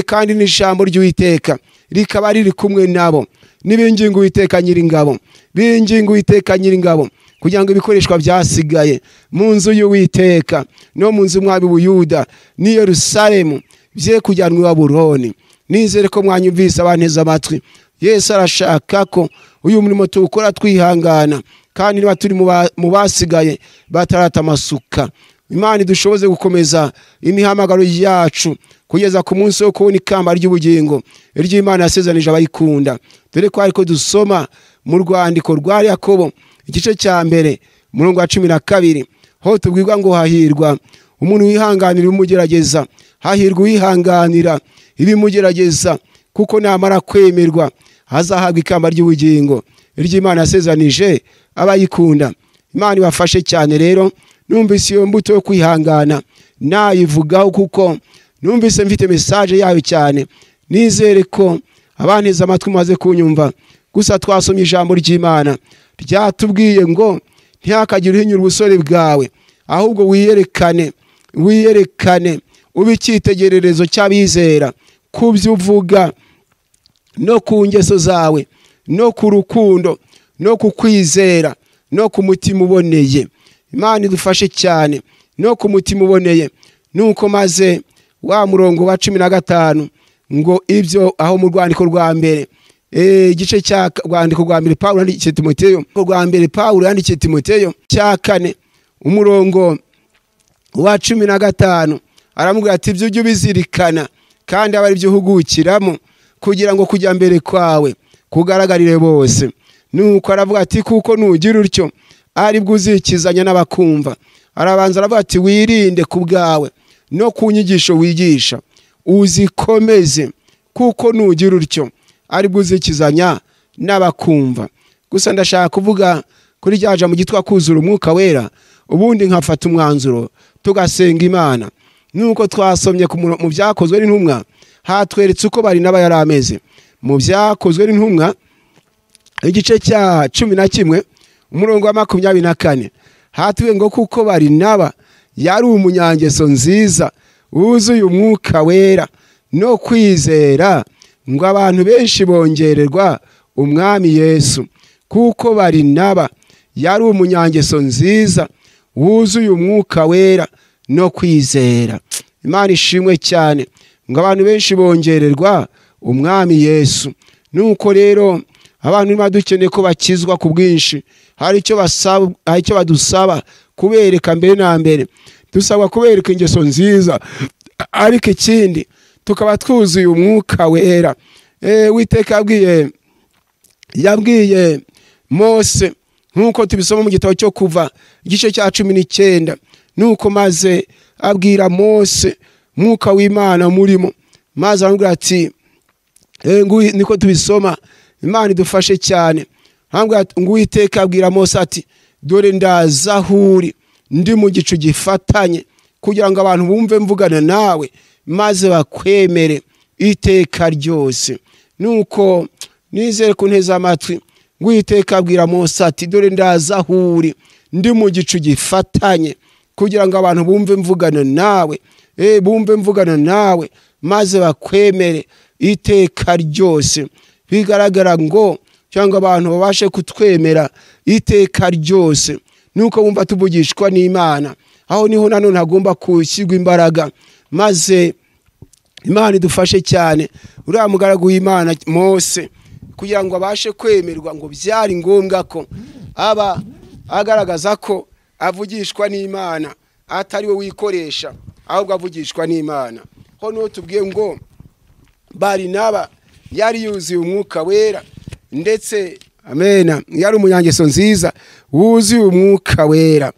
A: kandi n'ijambo ry'Uwiteka rikaba riri kumwe nabo, nibinginga Uwiteka Nyiringabo, binginga Uwiteka Nyiringabo kugira ngo ibikoreshwa byasigaye mu nzu y'Uwiteka no mu nzu y'umwami w'Ubuyuda n'i Yerusalemu bye kujyanwa i Babuloni. Nizere ko mwanyumvise abanteze amatwi. Yesu arashaka ko uyu murimo tuwukora twihangana, kandi niba turi mu basigaye batarata amasuka, Imana idushoboze gukomeza imihamagaro yacu kugeza ku munsi wo kubona ikamba ry'ubugingo iry'Imana yasezanije abayikunda. Dore ko ariko dusoma mu rwandiko rwa Yakobo igice cya 1 umurongo wa 12, ho tubwirwa ngo hahirwa umuntu wihanganira ibimugerageza, hahirwa uwihanganira ibimugerageza, kuko namara kwemerwa azahabwa ikamba ry'ubugingo iry'Imana yasezanije abayikunda. Imana ibafashe cyane. Rero numvise iyo mbuto yo kwihangana nayivugaho, kuko numvise mfite message yayo cyane. Nizere ko abanteze amatwi mumaze kunyumva. Gusa twasomye ijambo ry'Imana ryatubwiye ngo ntihakagire uhinyura ubusore bwawe, ahubwo wiyerekane, wiyerekane ube icyitegererezo cy'abizera ku byo uvuga no ku ngeso zawe no ku rukundo no ku kwizera no ku mutima uboneye. Imana idufashe cyane no ku mutima uboneye. Nuko maze wa murongo wa 15 ngo ibyo aho mu rwandiko rwa mbere, igice cya rwandiko rwa mbere Paulo yandikiye Timoteyo, rwa mbere Paulo yandikiye Timoteyo cya 4 umurongo wa 15 aramubwira ati ibyo ujye ubizirikana kandi abe ari byo uhugukiramo kugira ngo kujya mbere kwawe kugaragarire bose. Nuko aravuga ati kuko nugira utyo ari bwo uzikizanya n'abakumva. Arabanza aravuga ati wirinde ku bwawe no ku nyigisho wigisha uzikomeze, kuko nugira utyo ari bwo uzikizanya n'abakumva. Gusa ndashaka kuvuga kuri rya jambo ryitwa kuzura umwuka wera, ubundi nkafata umwanzuro tugasenga Imana. Nuko twasomye mu byakozwe n'intumwa, hatweretse uko Barinaba yari ameze. Mu byakozwe n'intumwa igice cya 11 umurongo wa 24 hatuwe ngo kuko Barinaba yari umunyangeso nziza wuzuye umwuka wera no kwizera, ngo abantu benshi bongererwa umwami Yesu. Kuko Barinaba yari umunyangeso nziza wuzuye umwuka wera no kwizera. Imana ishimwe cyane, ngo abantu benshi bongererwa umwami Yesu. Nuko rero abantu niba dukeneye ko bakizwa ku bwinshi, hari icyo basaba, hari icyo badusaba kubereka. Mbere na mbere dusabwa kubereka ingeso nziza, ariko ikindi tukaba twuzuye umwuka wera. Uwiteka yabwiye Mose nkuko tubisoma mu gitabo cyo Kuva igice cya 19, nuko maze abwira Mose mwuka w'Imana murimo, maze aramubwira ati niko tubisoma. Imana idufashe cyane. Ngo Uwiteka abwira Mose ati dore ndaza aho uri ndi mu gicu gifatanye kugira ngo abantu bumve mvugana nawe maze bakwemere iteka ryose. Nuko nizere ko nteze amatwi ngo Uwiteka abwira Mose ati dore ndaza aho uri ndi mu gicu gifatanye kugira ngo abantu bumve mvugana nawe, bumve mvugana nawe maze bakwemere iteka ryose. Bigaragara ngo cyangwa abantu babashe kutwemera iteka ryose nuko bumva tuvugishwa n'Imana. Aho niho nanone hagomba gushyirwa imbaraga, maze Imana idufashe cyane. Uriya mugaragu w'Imana Mose kugira ngo abashe kwemerwa ngo byari ngombwa ko aba agaragaza ko avugishwa n'Imana, atari we wikoresha ahubwo avugishwa n'Imana. Ho niho tubwiye ngo Barinaba yari yuzuye umwuka wera, ndetse amena yari umunyangeso nziza wuzuye umwuka wera.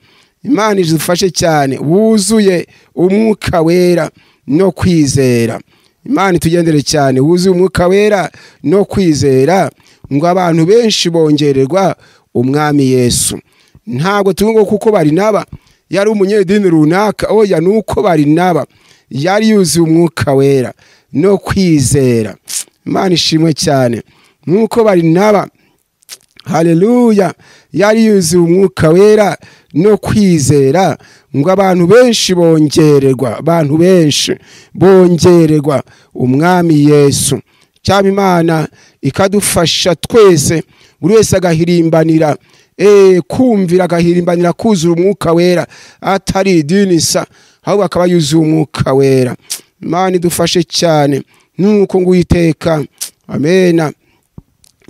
A: Imana idufashe cyane, wuzuye umwuka wera no kwizera. Imana itugendere cyane, wuzuye umwuka wera no kwizera, ngo abantu benshi bongererwa umwami Yesu. Ntabwo tuvuga kuko Barinaba yari umunyedini runaka, oya, nuko Barinaba yari yuzuye umwuka wera no kwizera. Imana ishimwe cyane. Nuko Barinaba, haleluya, yari yuzuye umwuka wera no kwizera, ngo abantu benshi bongererwa, abantu benshi bongererwa umwami Yesu. Cyaba Imana ikadufasha twese, buri wese agahirimbanira kumvira, agahirimbanira kuzura umwuka wera, atari idini isa ahubwo akaba yuzuye umwuka wera. Imana idufashe cyane. Nuko ngo Uwiteka, amena,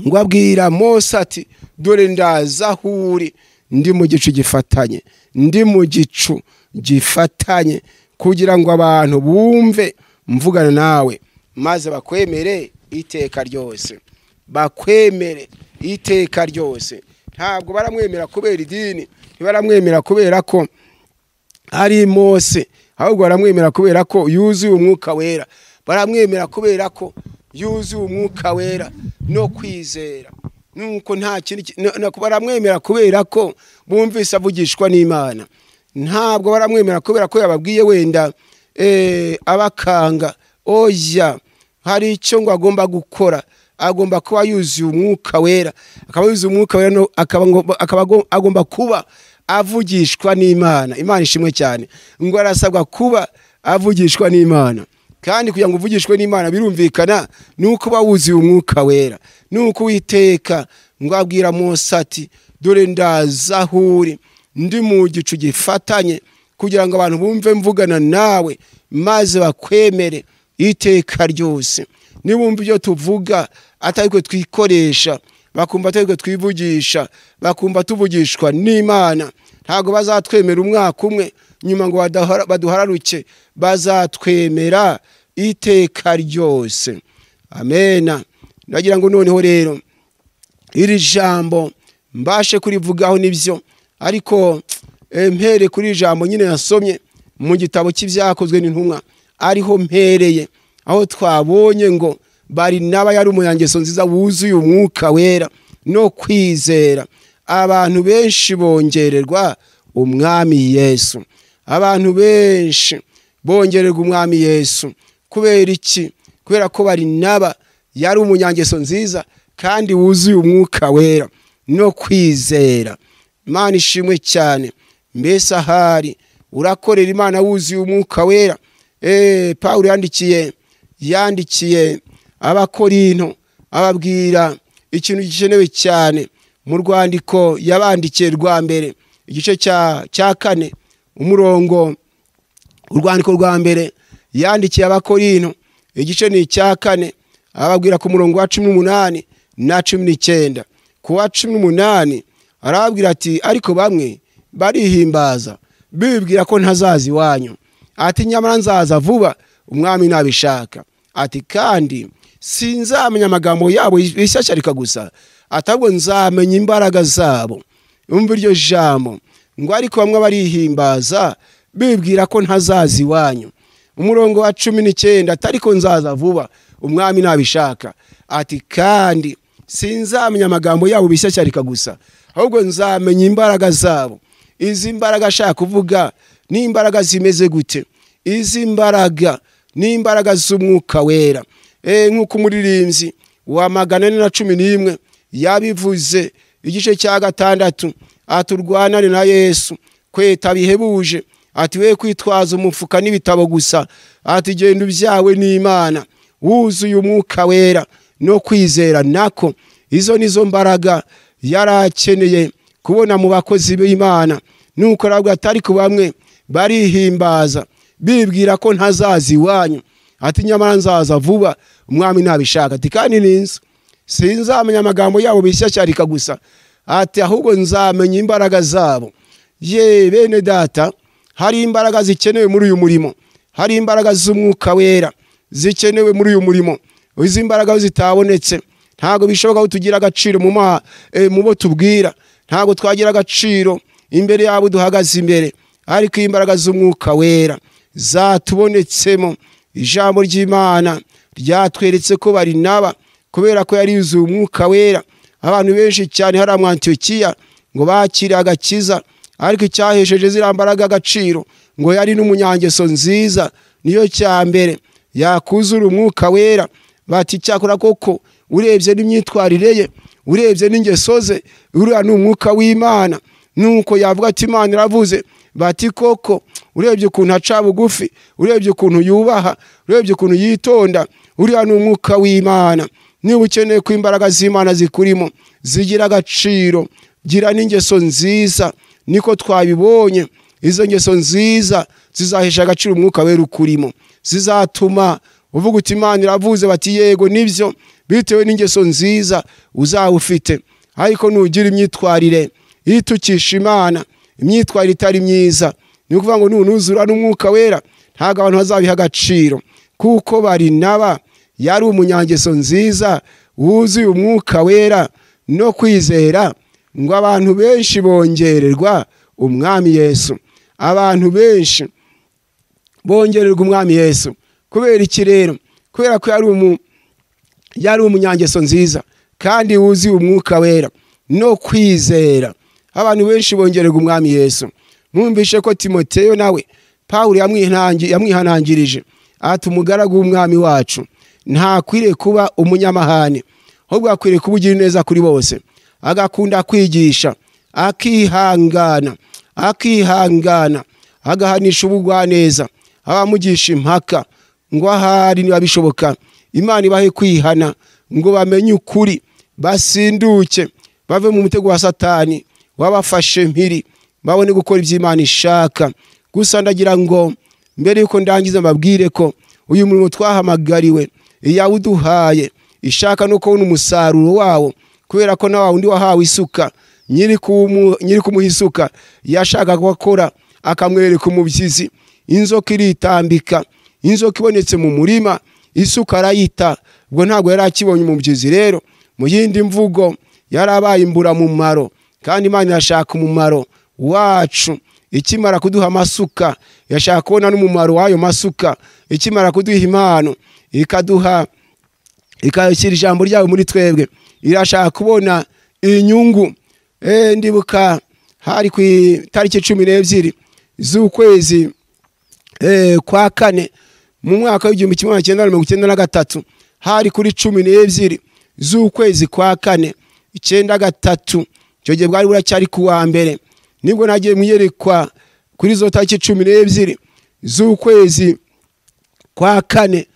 A: ngo abwira Mose ati dore ndaza aho uri ndi mu gicu gifatanye, ndi mu gicu gifatanye kugira ngo abantu bumve mvugana nawe maze bakwemere iteka ryose, bakwemere iteka ryose. Ntabwo baramwemera kubera idini, ntibaramwemera kubera ko ari Mose, ahubwo baramwemera kubera ko yuzuye umwuka wera, baramwemera kubera ko yuzuye umwuka wera no kwizera. Nuko nta kindi, baramwemera kubera ko bumvise avugishwa n'Imana. Ntabwo baramwemera kubera ko yababwiye wenda abakanga, oya, hari icyo ngo agomba gukora, agomba kuba yuzuye umwuka wera, akaba yuzuye umwuka wera, akaba agomba kuba avugishwa n'Imana. Imana ishimwe cyane. Ngo arasabwa kuba avugishwa n'Imana, kandi kugira ngo uvugishwe n'Imana birumvikana nuko uba wuzuye umwuka wera. Nuko Uwiteka ngo abwira Mose ati dore ndaza aho uri ndi mu gicu gifatanye kugira ngo abantu bumve mvugana nawe maze bakwemere iteka ryose. Nibumva ibyo tuvuga atari twe twikoresha, bakumva atari twe twivugisha, bakumva tuvugishwa n'Imana, ntabwo bazatwemera umwaka umwe nyuma ngo baduhararuke, bazatwemera iteka ryose. Amena. Ndagira ngo noneho rero iri jambo mbashe kurivugaho nibyo, ariko mpere kuri ijambo nyine nasomye mu gitabo cy'ibyakozwe n'intumwa, ariho mpereye aho twabonye ngo Barinaba yari umunyangeso nziza wuzuye umwuka wera no kwizera. Abantu benshi bongererwa umwami Yesu, abantu benshi bongererwa umwami Yesu. Kubera iki? Kubera ko Barinaba yari umunyangeso nziza kandi wuzuye umwuka wera no kwizera. Imana ishimwe cyane. Mbese ahari urakorera Imana wuzuye umwuka wera. Paulo yandikiye Abakorinto ababwira ikintu gikenewe cyane mu rwandiko yabandikiye rwa mbere, igice cya 4 umurongo. Urwandiko rwa mbere yandikiye Abakorinto igice ni icya 4, ababwira ku murongo wa 18 na 19. Ku wa 18 arababwira ati ariko bamwe barihimbaza bibwira ko ntazaza iwanyu, ati nyamara nzaza vuba umwami nabishaka, ati kandi sinzamenya amagambo yabo bishyashyarika gusa, atabwo nzamenya imbaraga zabo. Umva iryo jambo ngo ariko bamwe barihimbaza bibwira ko ntazaza iwanyu. Umurongo wa 19 atariko nzaza vuba umwami nabishaka, ati kandi sinzamenya amagambo yabo bishyashyarika gusa, ahubwo nzamenya imbaraga zabo. Izi mbaraga ashaka kuvuga ni imbaraga zimeze gute? Izi mbaraga ni imbaraga z'umwuka wera. Nk'uko umuririmbyi wa 411 yabivuze igice cya 6, aturwanane na Yesu kweta bihebuje, ati we kwitwaza umufuka n'ibitabo gusa, ati genda ubyawe n'Imana wuzuye umwuka wera no kwizera nako. Izo nizo mbaraga yarakeneye kubona mu bakozi b'Imana. Nuko aravuga atari ku bamwe barihimbaza bibwira ko ntazazi iwanyu, ati nyamara nzaza vuba umwami nabishaka, ati kandi ninza sinzamenya amagambo yabo bishyashyarika gusa, ati ahubwo nzamenya imbaraga zabo. Ye bene data, hari imbaraga zikenewe muri uyu murimo, hari imbaraga z'umwuka wera zikenewe muri uyu murimo. Izi mbaraga zitabonetse ntago bishoboka ko tugira agaciro mu bo tubwira, ntago twagira agaciro imbere yabo duhagaze imbere. Ariko imbaraga z'umwuka wera zatubonetsemo, ijambo ry'Imana ryatweretse ko Barinaba kubera ko yari yuzuye umwuka wera, abantu benshi cyane hari mu Antiyokiya ngo bakire agakiza, ariko icyahesheje ziriya mbaraga agaciro ngo yari n'umunyangeso nziza, niyo cya mbere yakuzura umwuka wera. Bati cyakora koko urebye n'imyitwarire ye, urebye n'ingeso ze, uriya ni umwuka w'Imana. Nuko yavuga ati Imana iravuze, bati koko urebye ukuntu aca bugufi, urebye ukuntu yubaha, urebye ukuntu yitonda, uriya ni umwuka w'Imana. Niba ukeneye ko imbaraga z'Imana zikurimo zigira agaciro, gira n'ingeso nziza. Niko twabibonye, izo ngeso nziza zizahesha agaciro umwuka wera ukurimo, zizatuma uvuga uti Imana iravuze, bati yego nibyo, bitewe n'ingeso nziza uzaba ufite. Ariko nugira imyitwarire itukisha Imana, imyitwarire itari myiza, ni ukuvuga ngo nunuzura n'umwuka wera ntabwo abantu bazabiha agaciro, kuko Barinaba yari umunyangeso nziza wuzuye umwuka wera no kwizera, ngo abantu benshi bongererwa umwami Yesu. Abantu benshi bongererwa umwami Yesu. Kubera iki rero? Kubera ko yari umunyangeso nziza kandi wuzuye umwuka wera no kwizera. Abantu benshi bongererwa umwami Yesu. Mwumvishe ko Timoteyo nawe Pawulo yamwihanangirije ati umugaragu w'umwami wacu ntakwiriye kuba umunyamahane, ahubwo akwiriye kuba ugira neza kuri bose, agakunda kwigisha, akihangana, akihangana, agahanisha ubugwaneza abamugisha impaka, ngo ahari niba bishoboka Imana ibahe kwihana, ngo bamenye ukuri, basinduke bave mu mutego wa Satani wabafashe mpiri, babone gukora iby'Imana ishaka. Gusa ndagira ngo mbere yuko ndangiza mbabwire ko uyu murimo twahamagariwe yawuduhaye ishaka no kubona umusaruro wawo, kubera ko nawe undi wahawe isuka, nyiri kumuha isuka yashaka gukora akamwereka umubyizi. Inzoka iritambika, inzoka ibonetse mu murima isuka arayita, ubwo ntabwo yari akibonye umubyizi. Rero mu yindi mvugo yarabaye imbura mumaro, kandi Imana irashaka umumaro wacu. Ikimara kuduha amasuka yashaka kubona n'umumaro w'ayo masuka. Ikimara kuduha impano ikaduha ikashyira ijambo ryayo muri twebwe, irashaka kubona inyungu. Ndibuka hari ku itariki 12 z'ukwezi kwa kane mu mwaka w'1993, hari kuri 12 z'ukwezi kwa kane 93, icyo gihe bwari buracyari kuwa mbere, nibwo nagiye muyerekwa kuri zo tariki 12 z'ukwezi kwa kane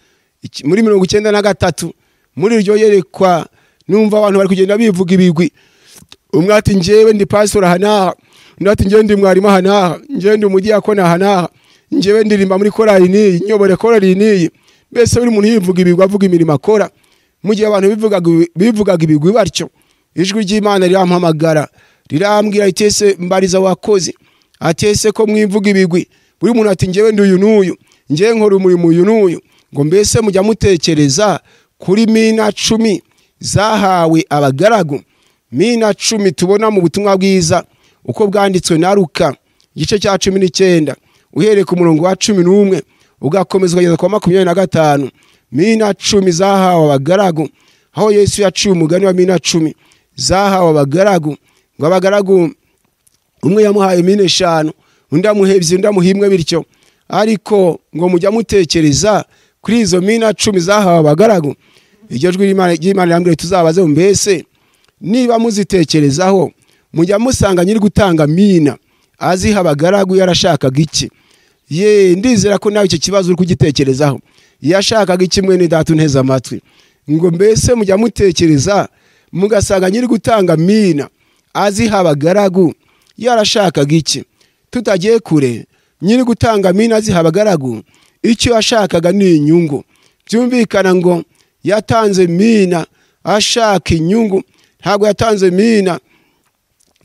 A: muri 93. Muri iryo yerekwa numva abantu bari kugenda bivuga ibigwi, umwe ati njyewe ndi pastor aha n'aha, undi ati njyewe ndi mwarimu aha n'aha, njyewe ndi umudiyakoni aha n'aha, njyewe ndirimba muri korali n'iyi, nyobore korali n'iyi. Mbese buri muntu yivuga ibigwi, avuga imirimo akora. Mu gihe abantu bivugaga ibigwi batyo, ijwi ry'Imana rirampamagara rirambwira riti ese mbariza wakoze, ati ese ko mwivuga ibigwi, buri muntu ati njyewe ndi uyu n'uyu, njyewe nkora umurimo uyu n'uyu, ngo mbese mujya mutekereza kuri mina 10 zahawe abagaragu? Mina 10 tubona mu butumwa bwiza uko bwanditswe na Luka igice cya 19 uhereye ku murongo wa 11 ugakomeza ukageza kwa 25. Mina 10 zahawe abagaragu, aho Yesu yaciye umugani wa mina 10 zahawe abagaragu, ngo abagaragu Umwe yamuhaye mina 5, undi amuha 2, undi amuha 1 bityo. Ariko ngo mujya mutekereza kuri izo mina 10 zahawe abagaragu? Iryo jwi ry'Imana rirambwira tuzabaze mbese niba muzitekerezaho mujya musanga nyiri gutanga mina aziha abagaragu yarashakaga iki? Ye, ndizera ko nawe icyo kibazo uri kugitekerezaho. Yashakaga iki mwene data unteze amatwi? Ngo mbese mujya mutekereza mugasanga nyiri gutanga mina aziha abagaragu yarashakaga iki? Tutagiye kure, nyiri gutanga mina aziha abagaragu icyo yashakaga ni inyungu. Byumvikana ngo yatanze mina ashaka inyungu, ntabwo yatanze mina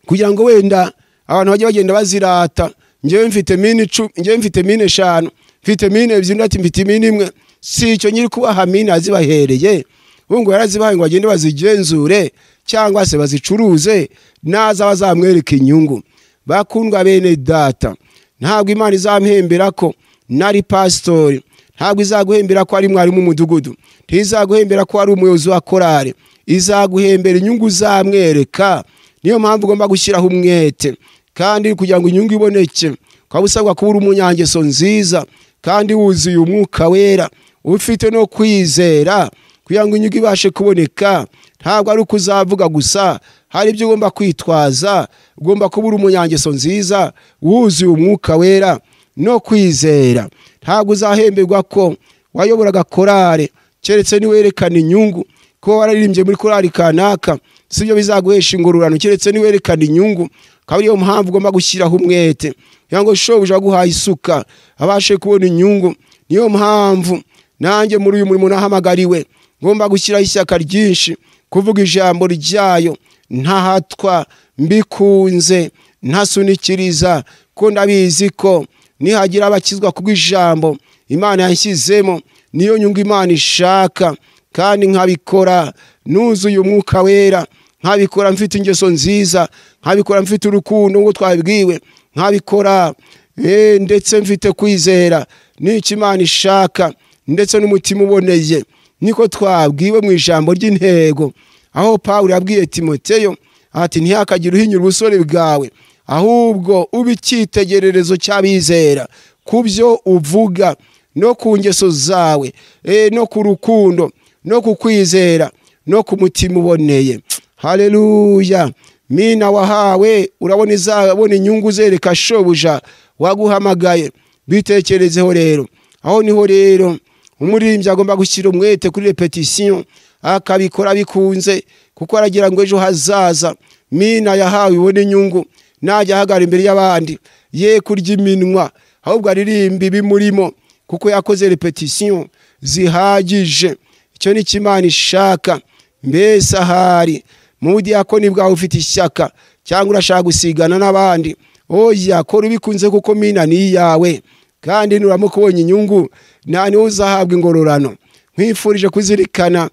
A: kugira ngo wenda abantu bajye bagenda bazirata, njyewe mfite mina 10, njyewe mfite mina 5, mfite mina 2, ati mfite mina 1. Si icyo nyiri kubaha mina azibahereye, ngo yarazibahaye ngo bagende bazigenzure cyangwa se bazicuruze, naza bazamwereka inyungu. Bakundwa bene data, ntabwo Imana izampembera ko nari pastori, ntabwo izaguhembera ko ari mwarimu umudugudu, ntizaguhembera ko ari umuyobozi wa korari, izaguhembera inyungu zamwereka. Niyo mpamvu ugomba gushyiraho umwete, kandi kugira ngo inyungu iboneke ukaba usabwa kuba uri umunyangeso nziza kandi wuzuye umwuka wera, ufite no kwizera, kugira ngo inyungu ibashe kuboneka. Ntabwo ari ukuzavuga gusa, hari ibyo ugomba kwitwaza. Ugomba kuba uri umunyangeso nziza wuzuye umwuka wera no kwizera. Ntabwo uzahemberwa ko wayoboraga korari keretse niwerekana inyungu. Ko wararirimbye muri korari kanaka sibyo bizaguhesha ingororano keretse niwerekana inyungu. Akaba ariyo mpamvu ugomba gushyiraho umwete kugira ngo shobuja aguhaye isuka abashe kubona inyungu. Niyo mpamvu nanjye muri uyu murimo nahamagariwe ngomba gushyiraho ishyaka ryinshi, kuvuga ijambo ryayo ntahatwa, mbikunze, ntasunikiriza, ko ndabizi ko nihagira abakizwa kubw'ijambo Imana yanshyizemo, niyo nyungu Imana ishaka, kandi nkabikora nuzuye umwuka wera, nkabikora mfite ingeso nziza, nkabikora mfite urukundo ngo twabibwiwe, nkabikora ndetse mfite kwizera n'icyo Imana ishaka, ndetse n'umutima uboneye. Niko twabwiwe mu ijambo ry'intego, aho Pawulo yabwiye Timoteyo ati ntihakagire uhinyura ubusore bwawe, ahubwo ube icyitegererezo cy'abizera ku byo uvuga no ku ngeso zawe, no ku rukundo no ku kwizera no ku mutima uboneye. Haleluya. Mina wahawe urabona izabona inyungu zereka shobuja waguhamagaye. Bitekerezeho rero. Aho niho rero umuririmbyi agomba gushyira umwete kuri repetition, akabikora bikunze, kuko aragira ngo ejo hazaza mina yahawe ibone inyungu, najya ahagara imbere y'abandi ye kurya iminwa, ahubwo aririmba ibimurimo kuko yakoze repetition zihagije. Icyo ni Imana ishaka. Mbese ahari mu budiyakoni bwawe ufite ishyaka cyangwa urashaka gusigana n'abandi, oya, kora ubikunze kuko mina ni iyawe, kandi nuramuka ubonye inyungu nta niwe uzahabwa ingororano. Nkwifurije kuzirikana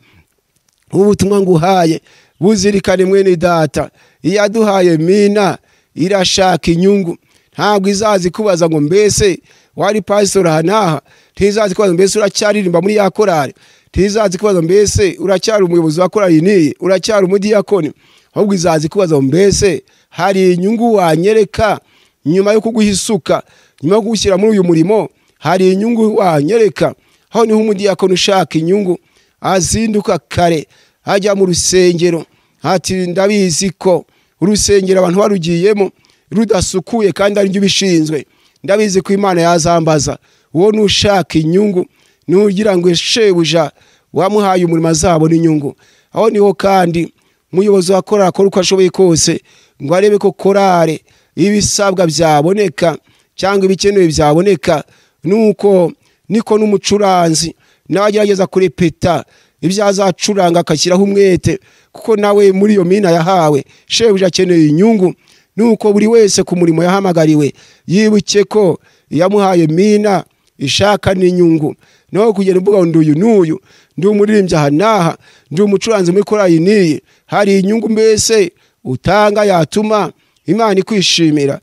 A: ubutumwa nguhaye, buzirikane mwene data. Iyaduhaye mina irashaka inyungu, ntabwo izazi kubaza ngo mbese wari pastor aha n'aha, ntizazi kubaza mbese uracyaririmba muri ya korari, ntizazi kubaza mbese uracyari umuyobozi wa korari niyi, uracyari umudiyakoni, ahubwo izazi kubaza ngo mbese hari inyungu wanyereka nyuma yo kuguha isuka, nyuma yo kugushyira muri uyu murimo, hari inyungu wanyereka. Aho niho umudiyakoni ushaka inyungu azinduka kare ajya mu rusengero, ati ndabizi ko urusengero abantu barugiyemo rudasukuye kandi ari ubishinzwe, ndabizi ko Imana yazambaza. Uwo nushaka inyungu nugira ngo shebuja wamuhaye umurimo azabona inyungu. Aho niho kandi umuyobozi wa korali akora uko ashoboye kose ngo arebe ko korali ibisabwa byaboneka cyangwa ibikenewe byaboneka, nuko niko n'umucuranzi nawe agerageza kurepeta ibyo azacuranga akashyiraho umwete, kuko nawe muri iyo mina yahawe shebuja akeneye inyungu. Nuko buri wese ku murimo yahamagariwe yibuke ko yamuhaye mina ishaka n'inyungu, no kugenda uvuga ngo nduyu n'uyu, ndi umuririmbyi aha n'aha, ndi umucuranzi muri korali niyi, hari inyungu mbese utanga yatuma Imana ikwishimira.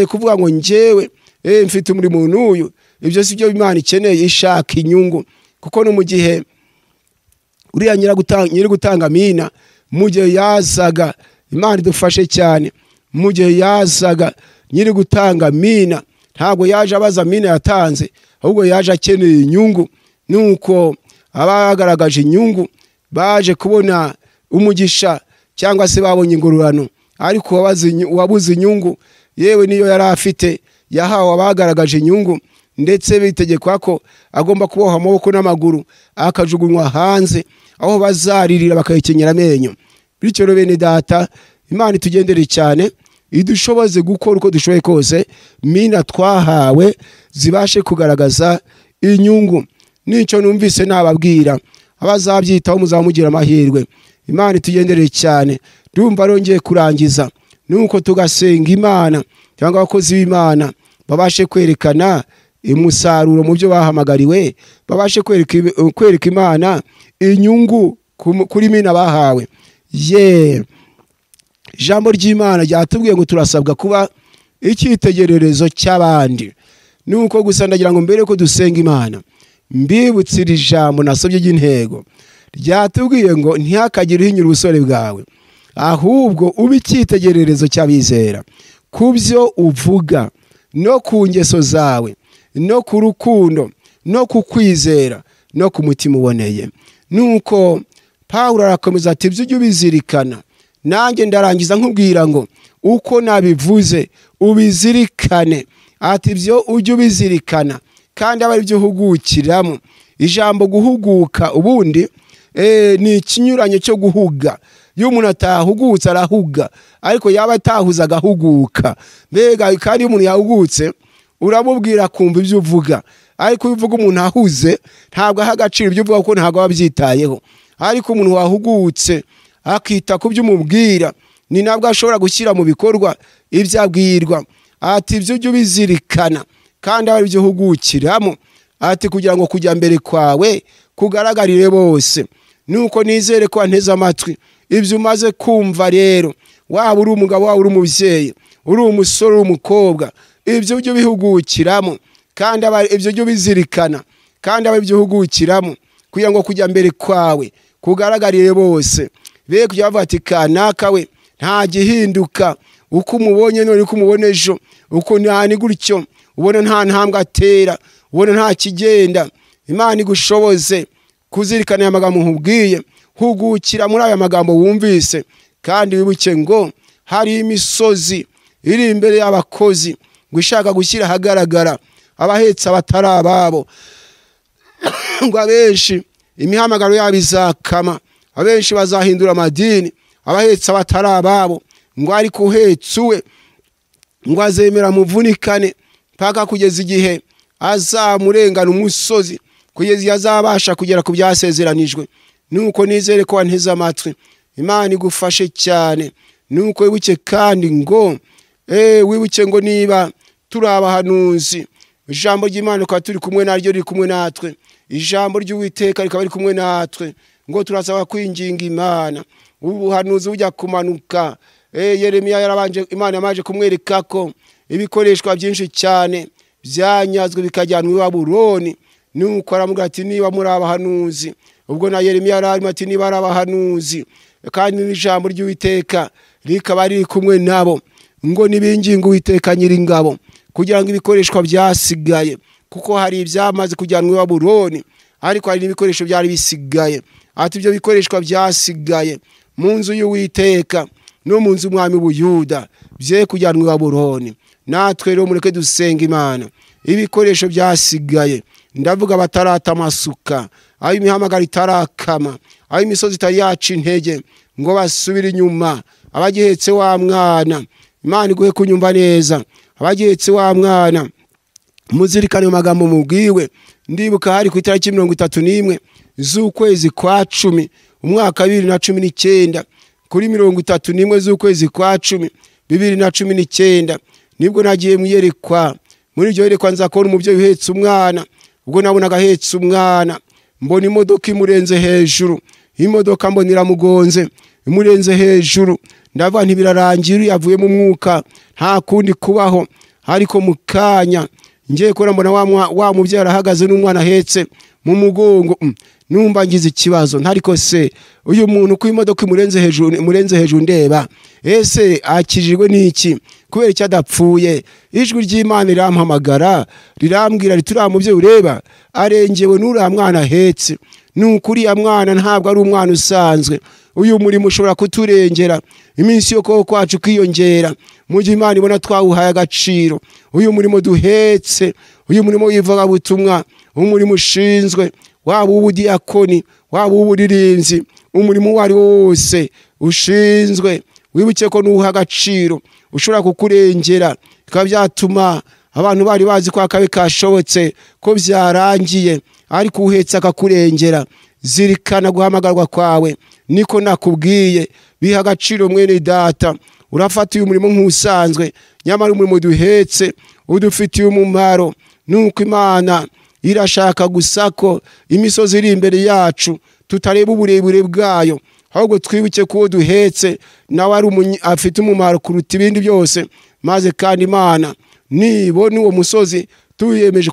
A: Kuvuga ngo njyewe mfite umurimo n'uyu, ibyo si byo Imana ikeneye, ishaka inyungu. Kuko no mu gihe uriya nyiri gutanga mina, mu gihe yazaga, Imana idufashe cyane, Mu gihe yazaga nyiri gutanga mina, ntabwo yaje abaza mina yatanze, ahubwo yaje akeneye inyungu. Nuko abagaragaje inyungu baje kubona umugisha cyangwa se babonye ingororano, ariko wabuze inyungu yewe niyo yari afite yahawe abagaragaje inyungu, ndetse bitegekwa ko agomba kuboha amaboko n'amaguru akajugunywa hanze aho bazaririra bakayikenyera amenyo. Bityo rero bene data, Imana itugendere cyane, idushoboze gukora uko dushoboye kose, mina twahawe zibashe kugaragaza inyungu. Nicyo numvise nababwira, abazabyitaho muzamugira amahirwe. Imana itugendere cyane. Ndumva rongeye kurangiza nuko tugasenga Imana cyangwa abakozi b'Imana babashe kwerekana umusaruro mu byo bahamagariwe, babashe kwereka Imana inyungu kuri mina bahawe. Ye, ijambo ry'Imana ryatubwiye ngo turasabwa kuba icyitegererezo cy'abandi. Nuko gusa ndagira ngo mbere ko dusenga Imana mbibutse iri jambo nasobye ry'intego ryatubwiye ngo ntihakagire uhinyura ubusore bwawe, ahubwo ube icyitegererezo cy'abizera ku byo uvuga no ku ngeso zawe no ku rukundo no ku kwizera no ku mutima uboneye. Nuko Pawulo arakomeza ati ibyo ujye ubizirikana. Nanjye ndarangiza nkubwira ngo uko nabivuze ubizirikane. Ati ibyo ujye ubizirikana kandi aba ari byo uhugukiramo. Ijambo guhuguka ubundi ni ikinyuranyo cyo guhuga. Iyo umuntu atahugutse arahuga, ariko yaba atahuza agahuguka. Mbega kandi iyo umuntu yahugutse uramubwira kumva ibyo uvuga, ariko iyo uvuga umuntu ahuze ntabwo aha agaciro ibyo uvuga kuko ntabwo aba abyitayeho. Ariko umuntu wahugutse akita ku byo umubwira, ni nabwo ashobora gushyira mu bikorwa ibyo abwirwa. Ati ibyo ujye ubizirikana kandi aba ari byo uhugukiramo, ati kugira ngo kujya mbere kwawe kugaragarire bose. Nuko nizere ko anteze amatwi ibyo umaze kumva rero, waba uri umugabo, waba uri umubyeyi, uri umusore, uri umukobwa, ibyo ujye ubihugukiramo kandi ibyo ujye ubizirikana kandi aba ibyo uhugukiramo, kugira ngo kujya mbere kwawe kugaragarire bose. Be kujya bavuga ati kanaka we nta gihinduka, uko umubonye none uko umubona ejo, uko nani gutyo, ubona nta ntambwe atera, ubona nta kigenda. Imana igushoboze kuzirikana aya magambo nkubwiye, hugukira muri aya magambo wumvise, kandi wibuke ngo hari imisozi iri imbere y'abakozi ngo ishaka gushyira ahagaragara abahetse abatari ababo, ngo abenshi imihamagaro yabo izakama, abenshi bazahindura amadini, abahetse abatari ababo, ngo ariko uhetse uwe ngo azemera muvunikane mpaka kugeza igihe azamurengana umusozi, kugeza igihe azabasha kugera ku byasezeranijwe. Nuko nizere ko wanteze amatwi, Imana igufashe cyane. Nuko wibuke kandi ngo wibuke ngo niba turi abahanuzi, ijambo ry'Imana rikaba turi kumwe naryo, riri kumwe natwe, ijambo ry'Uwiteka rikaba riri kumwe natwe, ngo turasaba kwinginga Imana. Ubuhanuzi bujya kumanuka, Yeremiya yarabanje, Imana yamaje kumwereka ko ibikoreshwa byinshi cyane byanyazwe bikajyanwa i Babuloni. Nuko aramubwira ati niba muri abahanuzi, ubwo na Yeremiya yararimo ati niba ari abahanuzi kandi n'ijambo ry'Uwiteka rikaba riri kumwe nabo, ngo nibinginga Uwiteka Nyiringabo kugira ngo ibikoreshwa byasigaye, kuko hari ibyamaze kujyanwa i Babuloni, ariko hari n'ibikoresho byari bisigaye. Ati ibyo bikoreshwa byasigaye mu nzu y'Uwiteka no mu nzu y'umwami w'Ubuyuda bye kujyanwa i Babuloni. Natwe rero mureke dusenga Imana, ibikoresho byasigaye, ndavuga batarata amasuka, aho imihamagaro itarakama, aho imisozi itari yaca intege, ngo basubire inyuma. Abagihetse wa mwana, Imana iguhe kunyumva neza, abagihetse wa mwana muzirikane amagambo mubwiwe. Ndibuka hari ku itariki 31 z'ukwezi kwa 10 umwaka 2019, kuri 31 z'ukwezi kwa 10 2019 nibwo nagiye mu iyerekwa. Muri iryo yerekwa nza kubona umubyeyi uhetse umwana. Ubwo nabonaga ahetse umwana, mbona imodoka imurenze hejuru, imodoka mbona iramugonze imurenze hejuru. Ndavuga nti birarangira, yavuye mu mwuka nta kundi kubaho. Ariko mu kanya ngiye kubona mbona wa mubyeyi arahagaze n'umwana ahetse mu mugongo. Numva ngize ikibazo, ntariko se uyu muntu ku imodoka imurenze hejuru ndeba, ese akijijwe n'iki? Kubera icyo adapfuye? Ijwi ry'Imana rirampamagara rirambwira riti uriya mubyeyi ureba arengewe n'uriya mwana ahetse. Nuko uriya mwana ntabwo ari umwana usanzwe. Uyu murimo ushobora kuturengera, iminsi yo kubaho kwacu kwiyongera, mu gihe Imana ibona twawuhaye agaciro. Uyu murimo duhetse, uyu murimo w'ivugabutumwa, umurimo ushinzwe, waba uw'ubudiyakoni, waba uw'uburirimbyi, umurimo uwo ari wo wose ushinzwe, wibuke ko nuwuha agaciro ushobora kukurengera, bikaba byatuma abantu bari bazi ko akabi kashobotse, ko byarangiye, ariko uhetse akakurengera. Zirikana guhamagarwa kwawe, niko nakubwiye, biha agaciro mwene data. Urafata uyu murimo nk'usanzwe, nyamara umurimo duhetse udufitiye umumaro. Nuko Imana irashaka gusa ko imisozi iri imbere yacu tutareba uburebure bwayo, ahubwo twibuke ko uwo duhetse nawe ari afite umumaro kuruta ibindi byose. Maze kandi Imana nibona uwo musozi tuyemeje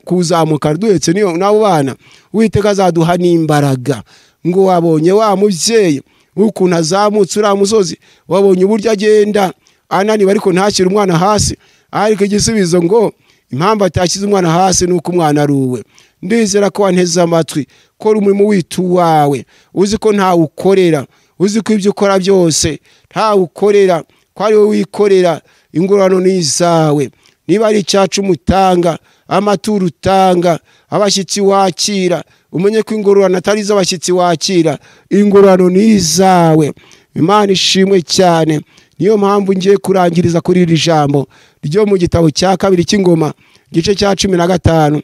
A: kuwuzamuka duhetse n'abo bana, Uwiteka azaduha n'imbaraga. Ngo wabonye wa mubyeyi ukuntu azamutse uriya musozi, wabonye uburyo agenda ananiwe ariko ntashyire umwana hasi. Ariko igisubizo ngo impamvu atashyize umwana hasi nuko umwana ari uwe. Ndizera ko wanteze amatwi, kora umurimo wita uwawe, uzi ko ntawe ukorera, uzi ko ibyo ukora byose ntawe ukorera, ko ari wowe wikorera, ingororano ni izawe. Niba ari icyacu umutanga, amaturo utanga, abashyitsi wakira, umenye ko ingororano atari iz'abashyitsi wakira, ingororano ni izawe. Imana ishimwe cyane. Niyo mpamvu ngiye kurangiriza kuri iri jambo ryo mu gitabo cya kabiri cy'Ingoma, igice cya 15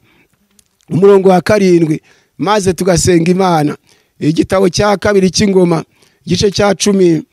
A: umurongo wa 7, maze tugasenga Imana. Igitabo cya kabiri cy'Ingoma, igice cya 15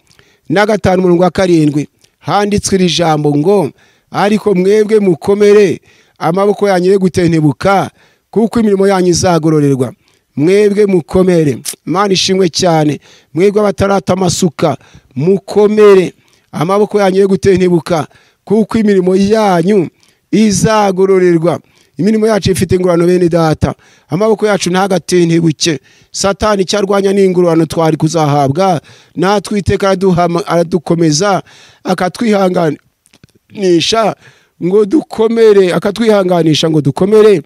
A: umurongo wa 7, handitswe iri jambo ngo: ariko mwebwe mukomere, amaboko yanyu ye gutentebuka, kuko imirimo yanyu izagororerwa. Mwebwe mukomere. Imana ishimwe cyane. Mwebwe abatarata amasuka, mukomere, amaboko yanyu ye gutentebuka, kuko imirimo yanyu izagororerwa. Imirimo yacu ifite ingororano bene data, amaboko yacu ntagatentebuke. Satani cyarwanya n'ingororano twari kuzahabwa, natwe Iteka aradukomeza, akatwihanganisha ngo dukomere, akatwihanganisha ngo dukomere,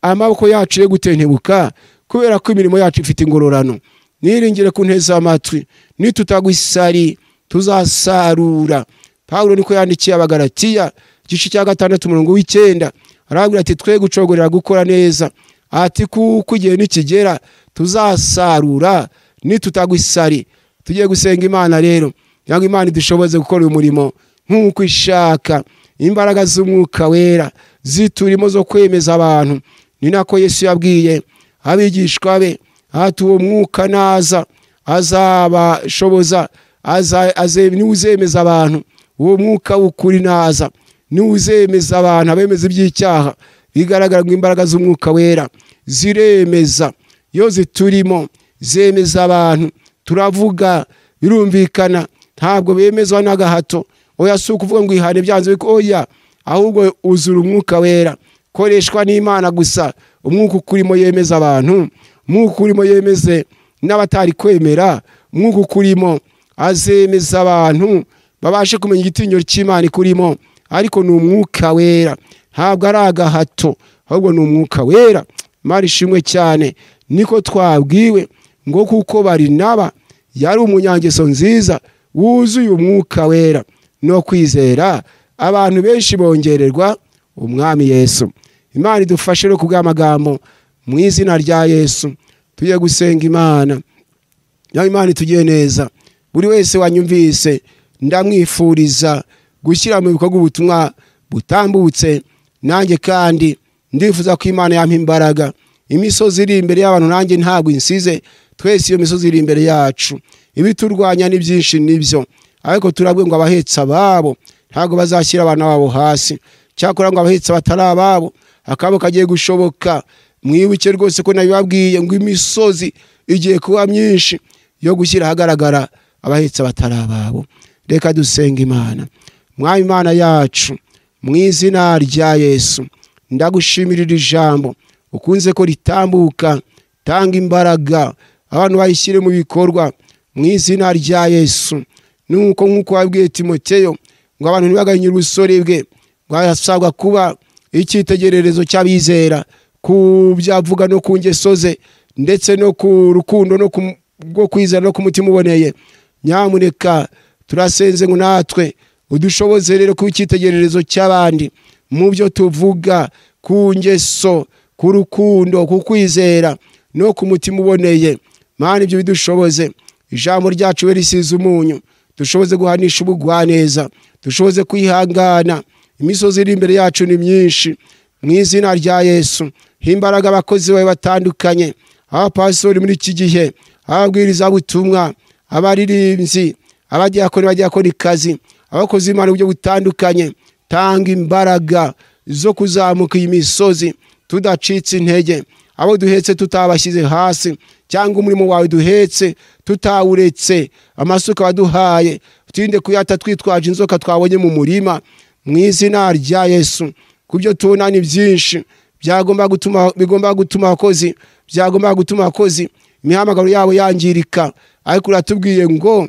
A: amaboko yacu ye gutentebuka, kubera ko imirimo yacu ifite ingororano. Niringire kunteza amatwi, nitutagwa isari tuzasarura. Pawulo niko yandikiye Abagalatiya igice cya 6 umurongo w'9, arabwira ati twe gucogorera gukora neza, ati kuko igihe nikigera tuzasarura nitutagwa isari. Tugiye gusenga Imana rero, kugira ngo Imana idushoboze gukora uyu murimo nk'uko ishaka. Imbaraga z'Umwuka Wera ziturimo zo kwemeza abantu. Ni nako Yesu yabwiye abigishwa be, ati uwo mwuka naza azabashoboza, niwuzemeza abantu. Uwo mwuka w'ukuri naza niwuzemeza abantu, abemeza iby'icyaha. Bigaragara ngo imbaraga z'Umwuka Wera ziremeza, iyo ziturimo zemeza abantu. Turavuga birumvikana, ntabwo bemezwa n'agahato. Oya, si ukuvuga ngo ihane byanze, oya, ahubwo uzura Umwuka Wera, koreshwa n'Imana gusa. Umwuka ukurimo yemeza abantu, umwuka ukurimo yemeze n'abatari kwemera, umwuka ukurimo azemeza abantu babashe kumenya igitinyiro cy'Imana ikurimo. Ariko ni Umwuka Wera, ntabwo ari agahato, ahubwo ni Umwuka Wera. Imana ishimwe cyane. Niko twabwiwe ngo kuko Barinaba yari umunyangeso nziza wuzuye Umwuka Wera no kwizera, abantu benshi bongererwa Umwami Yesu. Imana idufashe no kubw'amagambo mu izina rya Yesu. Tugiye gusenga Imana. Nawe Imana itugiye neza. Buri wese wanyumvise ndamwifuriza gushyira mu bikorwa ubutumwa butambutse. Nanjye kandi ndifuza ko Imana yampa imbaraga. Imisozi iri imbere y'abantu nanjye ntabwo insize, twese iyo misozi iri imbere yacu. Ibiturwanya ni byinshi nibyo, ariko turabwe ngo abahetse ababo ntabwo bazashyira abana babo hasi, cyakora ngo abahetse batari ababo akabo kagiye gushoboka. Mwibuke rwose ko nabibabwiye ngo imisozi igiye kuba myinshi yo gushyira ahagaragara abahetse batari ababo. Reka dusenga Imana. Mwami Imana yacu, mu izina rya Yesu, ndagushimira iri jambo ukunze ko ritambuka. Tanga imbaraga abantu bayishyire mu bikorwa mu izina rya Yesu. Nuko nk'uko wabwiye Timoteyo ngo abantu ntibagahinyure ubusore bwe, ngo arasabwa kuba icyitegererezo cy'abizera ku byo avuga no ku ngeso ze, ndetse no ku rukundo no rwo kwizera no ku mutima uboneye. Nyamuneka turasenze ngo natwe udushoboze rero kuba icyitegererezo cy'abandi mu byo tuvuga, ku ngeso, ku rukundo, ku kwizera no ku mutima uboneye. Mana, ibyo bidushoboze. Ijambo ryacu we risize umunyu, dushoboze guhanisha ubugwaneza, dushoboze kwihangana. Imisozi iri imbere yacu ni myinshi. Mu izina rya Yesu, imbaraga abakozi bawe batandukanye, abapasitori muri iki gihe, ababwirizabutumwa, abaririmbyi, abadiyakoni, abadiyakonikazi, abakozi b'Imana mu buryo butandukanye, tanga imbaraga zo kuzamuka iyi misozi tudacitse intege, abo duhetse tutabashyize hasi, cyangwa umurimo wawe duhetse tutawuretse, amasuka waduhaye turinde kuyata twitwaje inzoka twabonye mu murima. Mu izina rya Yesu, kubyo tubona ni byinshi byagomba gutuma, bigomba gutuma abakozi, byagomba gutuma abakozi imihamagaro yabo yangirika, ariko uratubwiye ngo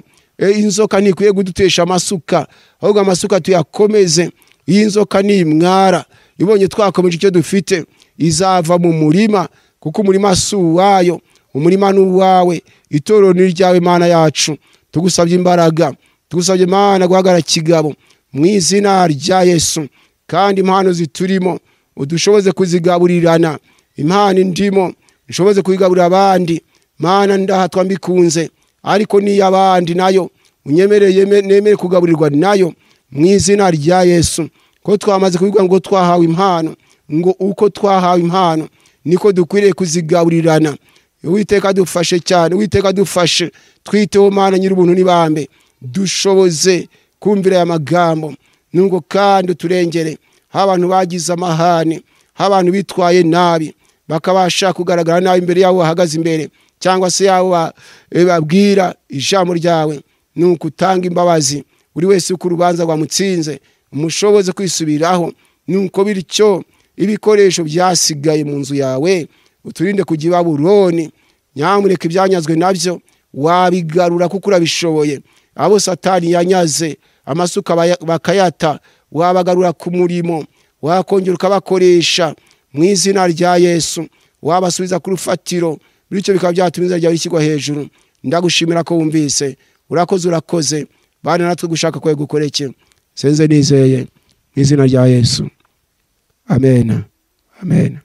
A: inzoka ntikwiye kudutesha amasuka, ahubwo amasuka tuyakomeze. Iyi nzoka ni imwara, ibonye twakomeje icyo dufite izava mu murima, kuko umurima si uwayo, umurima ni uwawe, itorero ni iryawe. Mana yacu, tugusabye imbaraga, tugusabye Mana guhagarara kigabo mu izina rya Yesu. Kandi impano ziturimo udushoboze kuzigaburirana, impano ndimo ushoboze kuyigaburira abandi. Mana, ndahatwa mbikunze, ariko n'iy'abandi nayo unyemereye nemere kugaburirwa nayo mu izina rya Yesu. Ko twamaze kubivuga ngo twahawe impano, ngo uko twahawe impano niko dukwiriye kuzigaburirana. Uwiteka dufashe cyane, Uwiteka dufashe, twiteho Mana nyir'ubuntu n'ibambe, dushoboze kumvira aya magambo. Nubwo kandi uturengere abantu bagize amahane, abantu bitwaye nabi bakabasha kugaragara nabi imbere yabo bahagaze imbere, cyangwa se yabo babwira ijambo ryawe. Nuko utanga imbabazi buri wese uko urubanza rwamutsinze, umushoboze kwisubiraho. Nuko bityo ibikoresho byasigaye mu nzu yawe uturinde kujya i Babuloni. Nyamuneka ibyanyazwe nabyo wabigarura kuko urabishoboye. Abo Satani yanyaze amasuka bakayata, wabagarura ku murimo, wakongera ukabakoresha mu izina rya Yesu, wabasubiza ku rufatiro, bityo bikaba byatuma izina ryawe rishyirwa hejuru. Ndagushimira ko wumvise, urakoze, urakoze. Bana natwe gushaka kwawe gukoreke. Senze nizeye mu izina rya Yesu, amen, amen.